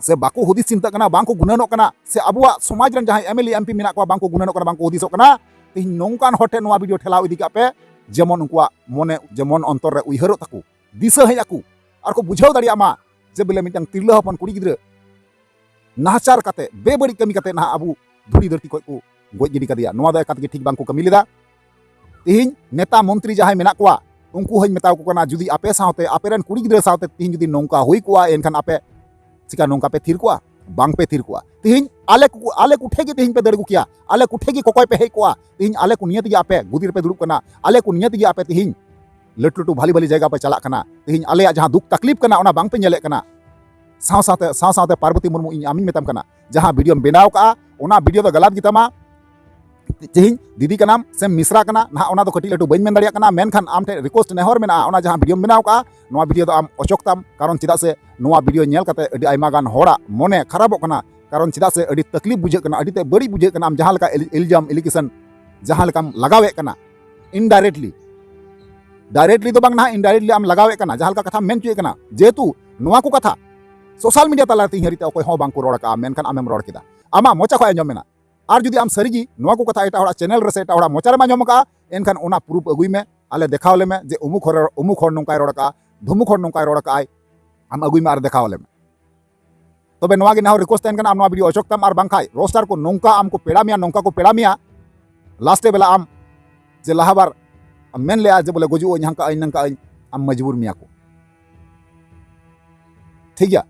ᱥᱮ ᱵᱟᱠᱚ ᱦᱩᱫᱤᱥ ᱪᱤᱱᱛᱟᱹᱜ ᱠᱟᱱᱟ, ᱵᱟᱝᱠᱚ ᱜᱩᱱᱟᱹᱱᱚᱜ ᱠᱟᱱᱟ, ᱥᱮ ᱟᱵᱚᱣᱟᱜ ᱥᱚᱢᱟᱡᱽ ᱨᱮᱱ ᱡᱟᱦᱟᱸᱭ M L A M P ᱢᱮᱱᱟᱜ ᱠᱚᱣᱟ, ᱵᱟᱝᱠᱚ ᱜᱩᱱᱟᱹᱱᱚᱜ ᱠᱟᱱᱟ, ᱵᱟᱝᱠᱚ ᱦᱩᱫᱤᱥᱚᱜ ᱠᱟᱱᱟ, ᱛᱤᱦᱤᱧ ᱱᱚᱝᱠᱟᱱ ᱦᱚᱲ ᱴᱷᱮᱱ ᱱᱚᱣᱟ ᱵᱷᱤᱰᱤᱭᱳ ᱴᱷᱮᱞᱟᱣ ᱤᱫᱤ ᱠᱟᱜ ᱯᱮ, ᱡᱮᱢᱚᱱ ᱩᱱᱠᱩᱣᱟᱜ ᱢᱚᱱᱮ, ᱡᱮᱢᱚᱱ ᱚᱱᱛᱚᱨ ᱨᱮ ᱩᱭᱦᱟᱹᱨᱚᱜ ᱛᱟᱠᱚ, ᱫᱤᱥᱟᱹ ᱦᱮᱡ ᱟᱠᱚ, ᱟᱨ ᱠᱚ ᱵᱩᱡᱷᱟᱹᱣ ᱫᱟᱲᱮᱭᱟᱜ ᱢᱟ ᱡᱮ ᱵᱚᱞᱮ ᱢᱤᱫᱴᱟᱝ ᱛᱤᱨᱞᱟᱹ ᱦᱚᱯᱚᱱ ᱠᱩᱲᱤ ᱜᱤᱫᱽᱨᱟᱹ ᱱᱟᱦᱟᱪᱟᱨ ᱠᱟᱛᱮ, ᱵᱮᱵᱟᱹᱲᱤᱡ ᱠᱟᱹᱢᱤ ᱠᱟᱛᱮ ᱱᱟᱦᱟᱜ ᱟᱵᱚ ᱫᱷᱩᱲᱤ ᱫᱷᱟᱹᱨᱛᱤ ᱠᱷᱚᱡ ᱠᱚ ᱜᱚᱡ ᱜᱤᱰᱤ ᱠᱟᱫᱮᱭᱟ᱾ ᱱᱚᱣᱟ ᱫᱚ ᱮᱠᱟᱞ ᱛᱮᱜᱮ ᱴᱷᱤᱠ ᱵᱟᱝ ᱠᱚ ᱠᱟᱹᱢᱤ ᱞᱮᱫᱟ᱾ ᱛᱤᱦᱤᱧ ᱱᱮᱛᱟ ᱢᱚᱱᱛᱨᱤ ᱡᱟᱦᱟᱸᱭ ᱢᱮᱱᱟᱜ ᱠᱚᱣᱟ, ᱩᱱᱠᱩ ᱦᱚᱸᱧ ᱢᱮᱛᱟ ᱠᱚ ᱠᱟᱱᱟ, ᱡᱩᱫᱤ ᱟᱯᱮ ᱥᱟᱶᱛᱮ, ᱟᱯᱮ ᱨᱮᱱ ᱠᱩᱲᱤ ᱜᱤᱫᱽᱨᱟᱹ ᱥᱟᱶᱛᱮ ᱛᱤᱦᱤᱧ ᱡᱩᱫᱤ ᱱᱚᱝᱠᱟ ᱦᱩᱭ ᱠᱚᱜᱼᱟ, ᱮᱱᱠᱷᱟᱱ ᱟᱯᱮ ᱪᱤᱠᱟ ᱱᱚᱝᱠᱟ ᱯᱮ ᱛᱷᱤᱨ ᱠᱚᱜᱼᱟ? ᱵᱟᱝ ᱯᱮ ᱛᱷᱤᱨ ᱠᱚᱜᱼᱟ᱾ ᱛᱤᱦᱤᱧ ᱟᱞᱮ ᱠᱚ, ᱟᱞᱮ ᱠᱚᱴᱷᱮ ᱜᱮ ᱛᱤᱦᱤᱧ ᱯᱮ ᱫᱟᱹᱲ ᱟᱹᱜᱩ ᱠᱮᱭᱟ, ᱟᱞᱮ ᱠᱚᱴᱷᱮ ᱜᱮ ᱠᱚᱠᱚᱭ ᱯᱮ ᱦᱮᱡ ᱠᱚᱜᱼᱟ᱾ ᱛᱤᱦᱤᱧ ᱟᱞᱮ ᱠᱚ ᱱᱤᱭᱟᱹ ᱛᱮᱜᱮ ᱟᱯᱮ ᱜᱩᱫᱤ ᱨᱮᱯᱮ ᱫᱩᱲᱩᱵ ᱠᱟᱱᱟ, ᱟᱞᱮ ᱠᱚ ᱱᱤᱭᱟᱹ ᱛᱮᱜᱮ ᱟᱯᱮ ᱛᱤᱦᱤᱧ ᱞᱟᱹᱴᱩ ᱞᱟᱹᱴᱩ ᱵᱷᱟᱞᱤ ᱵᱷᱟᱞᱤ ᱡᱟᱭᱜᱟ ᱯᱮ ᱪᱟᱞᱟᱜ ᱠᱟᱱᱟ᱾ ᱛᱤᱦᱤᱧ ᱟᱞᱮᱭᱟᱜ ᱡᱟᱦᱟᱸ ᱫᱩᱠ ᱛᱟᱠᱞᱤᱯ ᱠᱟᱱᱟ, ᱚᱱᱟ ᱵᱟᱝ ᱯᱮ ᱧᱮᱞᱮᱫ ᱠᱟᱱᱟ᱾ ᱥᱟᱶ ᱥᱟᱶᱛᱮ, ᱥᱟᱶ ᱥᱟᱶᱛᱮ ᱯᱟᱨᱵᱚᱛᱤ ᱢᱩᱨᱢᱩ, ᱤᱧ ᱟᱢᱤᱧ ᱢᱮᱛᱟᱢ ᱠᱟᱱᱟ, ᱡᱟᱦᱟᱸ ᱵᱷᱤᱰᱤᱭᱳᱢ ᱵᱮᱱᱟᱣ ᱠᱟᱜᱼᱟ, ᱚᱱᱟ ᱵᱷᱤᱰᱤᱭᱳ ᱫᱚ ᱜᱟᱞᱟᱛ ᱜᱮᱛᱟᱢᱟ᱾ ᱛᱮᱦᱮᱧ ᱫᱤᱫᱤ ᱠᱟᱱᱟᱢ ᱥᱮᱢ ᱢᱤᱥᱨᱟ ᱠᱟᱱᱟ, ᱱᱟᱦᱟᱜ ᱚᱱᱟ ᱫᱚ ᱠᱟᱹᱴᱤᱡ ᱞᱟᱹᱴᱩ ᱵᱟᱹᱧ ᱢᱮᱱ ᱫᱟᱲᱮᱭᱟᱜ ᱠᱟᱱᱟ, ᱢᱮᱱᱠᱷᱟᱱ ᱟᱢ ᱴᱷᱮᱱ ᱨᱤᱠᱩᱭᱮᱥᱴ ᱱᱮᱦᱚᱨ ᱢᱮᱱᱟᱜᱼᱟ, ᱚᱱᱟ ᱡᱟᱦᱟᱸ ᱵᱷᱤᱰᱤᱭᱳᱢ ᱵᱮᱱᱟᱣ ᱠᱟᱜᱼᱟ, ᱱᱚᱣᱟ ᱵᱷᱤᱰᱤᱭᱳ ᱫᱚ ᱟᱢ ᱚᱪᱚᱜᱽ ᱛᱟᱢ, ᱠᱟᱨᱚᱱ ᱪᱮᱫᱟᱜ ᱥᱮ ᱱᱚᱣᱟ ᱵᱷᱤᱰᱤᱭᱳ ᱧᱮᱞ ᱠᱟᱛᱮ ᱟᱹᱰᱤ ᱟᱭᱢᱟ ᱜᱟᱱ ᱦᱚᱲᱟᱜ ᱢᱚᱱᱮ ᱠᱷᱟᱨᱟᱯᱚᱜ ᱠᱟᱱᱟ, ᱠᱟᱨᱚᱱ ᱪᱮᱫᱟᱜ ᱥᱮ ᱟᱹᱰᱤ ᱛᱟᱠᱞᱤᱯ ᱵᱩᱡᱷᱟᱹᱜ ᱠᱟᱱᱟ, ᱟᱹᱰᱤ ᱛᱮ ᱵᱟᱹᱲᱤᱡ ᱵᱩᱡᱷᱟᱹᱜ ᱠᱟᱱᱟ᱾ ᱟᱢ ᱡᱟᱦᱟᱸ ᱞᱮᱠᱟ ᱤᱞ-, ᱤᱞᱡᱟᱢ, ᱮᱞᱤᱜᱮᱥᱚᱱ ᱡᱟᱦᱟᱸ ᱞᱮᱠᱟᱢ ᱞᱟᱜᱟᱣᱮᱫ ᱠᱟᱱᱟ, ᱤᱱᱰᱟᱭᱨᱮᱠᱴᱞᱤ, ᱰᱟᱭᱨᱮᱠᱴᱞᱤ ᱫᱚ ᱵᱟᱝ, ᱱᱟᱦᱟᱜ ᱤᱱᱰᱟᱭᱨᱮᱠᱴᱞᱤ ᱟᱢ ᱞᱟᱜᱟᱣᱮᱫ ᱠᱟᱱᱟ, ᱡᱟᱦᱟᱸ ᱞᱮᱠᱟ ᱠᱟᱛᱷᱟᱢ ᱢᱮᱱ ᱦᱚᱪᱚᱭᱮᱫ ᱠᱟᱱᱟ, ᱡᱮᱦᱮᱛᱩ ᱱᱚᱣᱟ ᱠᱚ ᱠᱟᱛᱷᱟ ᱥᱳᱥᱟᱞ ᱢᱤᱰᱤᱭᱟ ᱛᱟᱞᱟ ᱨᱮ ᱛᱮᱦᱮᱧ ᱦᱟᱹᱨᱤᱡ ᱛᱮ ᱚᱠᱚᱭ ᱦᱚᱸ ᱵᱟᱝ ᱠᱚ ᱨᱚᱲ ᱠᱟᱜᱼᱟ, ᱢᱮᱱᱠᱷᱟᱱ ᱟᱢᱮᱢ ᱨᱚᱲ ᱠᱮᱫᱟ, ᱟᱢᱟᱜ ᱢᱚᱪᱟ ᱠᱷᱚᱱ ᱟᱸᱡᱚᱢ ᱮᱱᱟ᱾ ᱟᱨ ᱡᱩᱫᱤ ᱟᱢ ᱥᱟᱹᱨᱤᱜᱮ ᱱᱚᱣᱟ ᱠᱚ ᱠᱟᱛᱷᱟ ᱮᱴᱟᱜ ᱦᱚᱲᱟᱜ ᱪᱮᱱᱮᱞ ᱨᱮ ᱥᱮ ᱮᱴᱟᱜ ᱦᱚᱲᱟᱜ ᱢᱚᱪᱟ ᱨᱮᱢ ᱟᱸᱡᱚᱢ ᱟᱠᱟᱫᱼᱟ, ᱮᱱᱠᱷᱟᱱ ᱚᱱᱟ ᱯᱨᱩᱯᱷ ᱟᱹᱜᱩᱭ ᱢᱮ, ᱟᱞᱮ ᱫᱮᱠᱷᱟᱣ ᱞᱮᱢᱮ ᱡᱮ ᱩᱢᱩᱠ ᱦᱚᱲ, ᱩᱢᱩᱠ ᱦᱚᱲ ᱱᱚᱝᱠᱟᱭ ᱨᱚᱲ ᱟᱠᱟᱫᱼᱟ, ᱫᱷᱩᱢᱩᱠ ᱦᱚᱲ ᱱᱚᱝᱠᱟᱭ ᱨᱚᱲ ᱟᱠᱟᱫᱼᱟᱭ, ᱟᱢ ᱟᱹᱜᱩᱭ ᱢᱮ ᱟᱨ ᱫᱮᱠᱷᱟᱣ ᱟᱞᱮ ᱢᱮ᱾ ᱛᱚᱵᱮ ᱱᱚᱣᱟ ᱜᱮ ᱱᱟᱦᱟᱜ ᱨᱤᱠᱩᱭᱮᱥᱴ ᱛᱟᱦᱮᱱ ᱠᱟᱱᱟ, ᱟᱢ ᱱᱚᱣᱟ ᱵᱷᱤᱰᱤᱭᱳ ᱚᱪᱚᱜ ᱛᱟᱢ, ᱟᱨ ᱵᱟᱝᱠᱷᱟᱡ ᱨᱳᱥᱴᱟᱨ ᱠᱚ ᱱᱚᱝᱠᱟ ᱟᱢ ᱠᱚ ᱯᱮᱲᱟ ᱢᱮᱭᱟ, ᱱᱚᱝᱠᱟ ᱠᱚ ᱯᱮᱲᱟ ᱢᱮᱭᱟ, ᱞᱟᱥᱴᱮ ᱵᱮᱞᱟ ᱟᱢ ᱡᱮ ᱞᱟᱦᱟ ᱵᱟᱨ ᱟᱢ ᱢᱮᱱ ᱞᱮᱜᱼᱟ ᱡᱮ ᱵᱚᱞᱮ ᱜᱩᱡᱩᱜ ᱟᱹᱧ, ᱦᱟᱱᱠᱟ ᱟᱹᱧ, ᱱᱟᱝᱠᱟ ᱟᱹᱧ, ᱟᱢ ᱢᱚᱡᱽᱵᱩᱨ ᱢᱮᱭᱟ ᱠᱚ᱾ ᱴᱷᱤᱠ ᱜᱮᱭᱟ?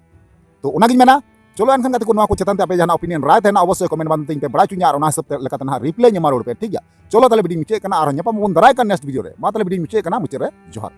ᱛᱚ ᱚᱱᱟᱜᱤᱧ ᱢᱮᱱᱟ, ᱪᱚᱞᱚ ᱮᱱᱠᱷᱟᱱ ᱜᱟᱛᱮ ᱠᱚ, ᱱᱚᱣᱟ ᱠᱚ ᱪᱮᱛᱟᱱ ᱛᱮ ᱟᱯᱮ ᱡᱟᱦᱟᱱᱟᱜ ᱚᱯᱤᱱᱤᱭᱚᱱ ᱨᱟᱭ ᱛᱟᱦᱮᱱᱟ, ᱚᱵᱚᱥᱥᱳᱭ ᱠᱚᱢᱮᱱᱴ ᱵᱟᱱᱫᱷ ᱛᱮᱧ ᱯᱮ ᱵᱟᱲᱟᱭ ᱦᱚᱪᱚᱧᱟ, ᱟᱨ ᱚᱱᱟ ᱦᱤᱥᱟᱹᱵ ᱛᱮ ᱞᱮᱠᱟᱛᱮ ᱱᱟᱦᱟᱜ ᱨᱤᱯᱞᱟᱭ ᱧᱟᱢᱟ ᱨᱩᱣᱟᱹᱲ ᱯᱮ᱾ ᱴᱷᱤᱠ ᱜᱮᱭᱟ? ᱪᱚᱞᱚ ᱛᱟᱦᱞᱮ ᱵᱷᱤᱰᱤᱭᱳᱧ ᱢᱩᱪᱟᱹᱫ ᱠᱟᱱᱟ, ᱟᱨᱦᱚᱸ ᱧᱟᱯᱟᱢ ᱟᱵᱚᱱ ᱫᱟᱨᱟᱭ ᱠᱟᱱ ᱱᱮᱠᱥᱴ ᱵᱷᱤᱰᱤᱭᱳ ᱨᱮ᱾ ᱢᱟ ᱛᱟᱦᱞᱮ ᱵᱷᱤᱰᱤᱭᱳᱧ ᱢᱩᱪᱟᱹᱫ ᱠᱟᱱᱟ, ᱢᱩᱪᱟᱹᱫ ᱨᱮ ᱡᱚᱦᱟᱨ᱾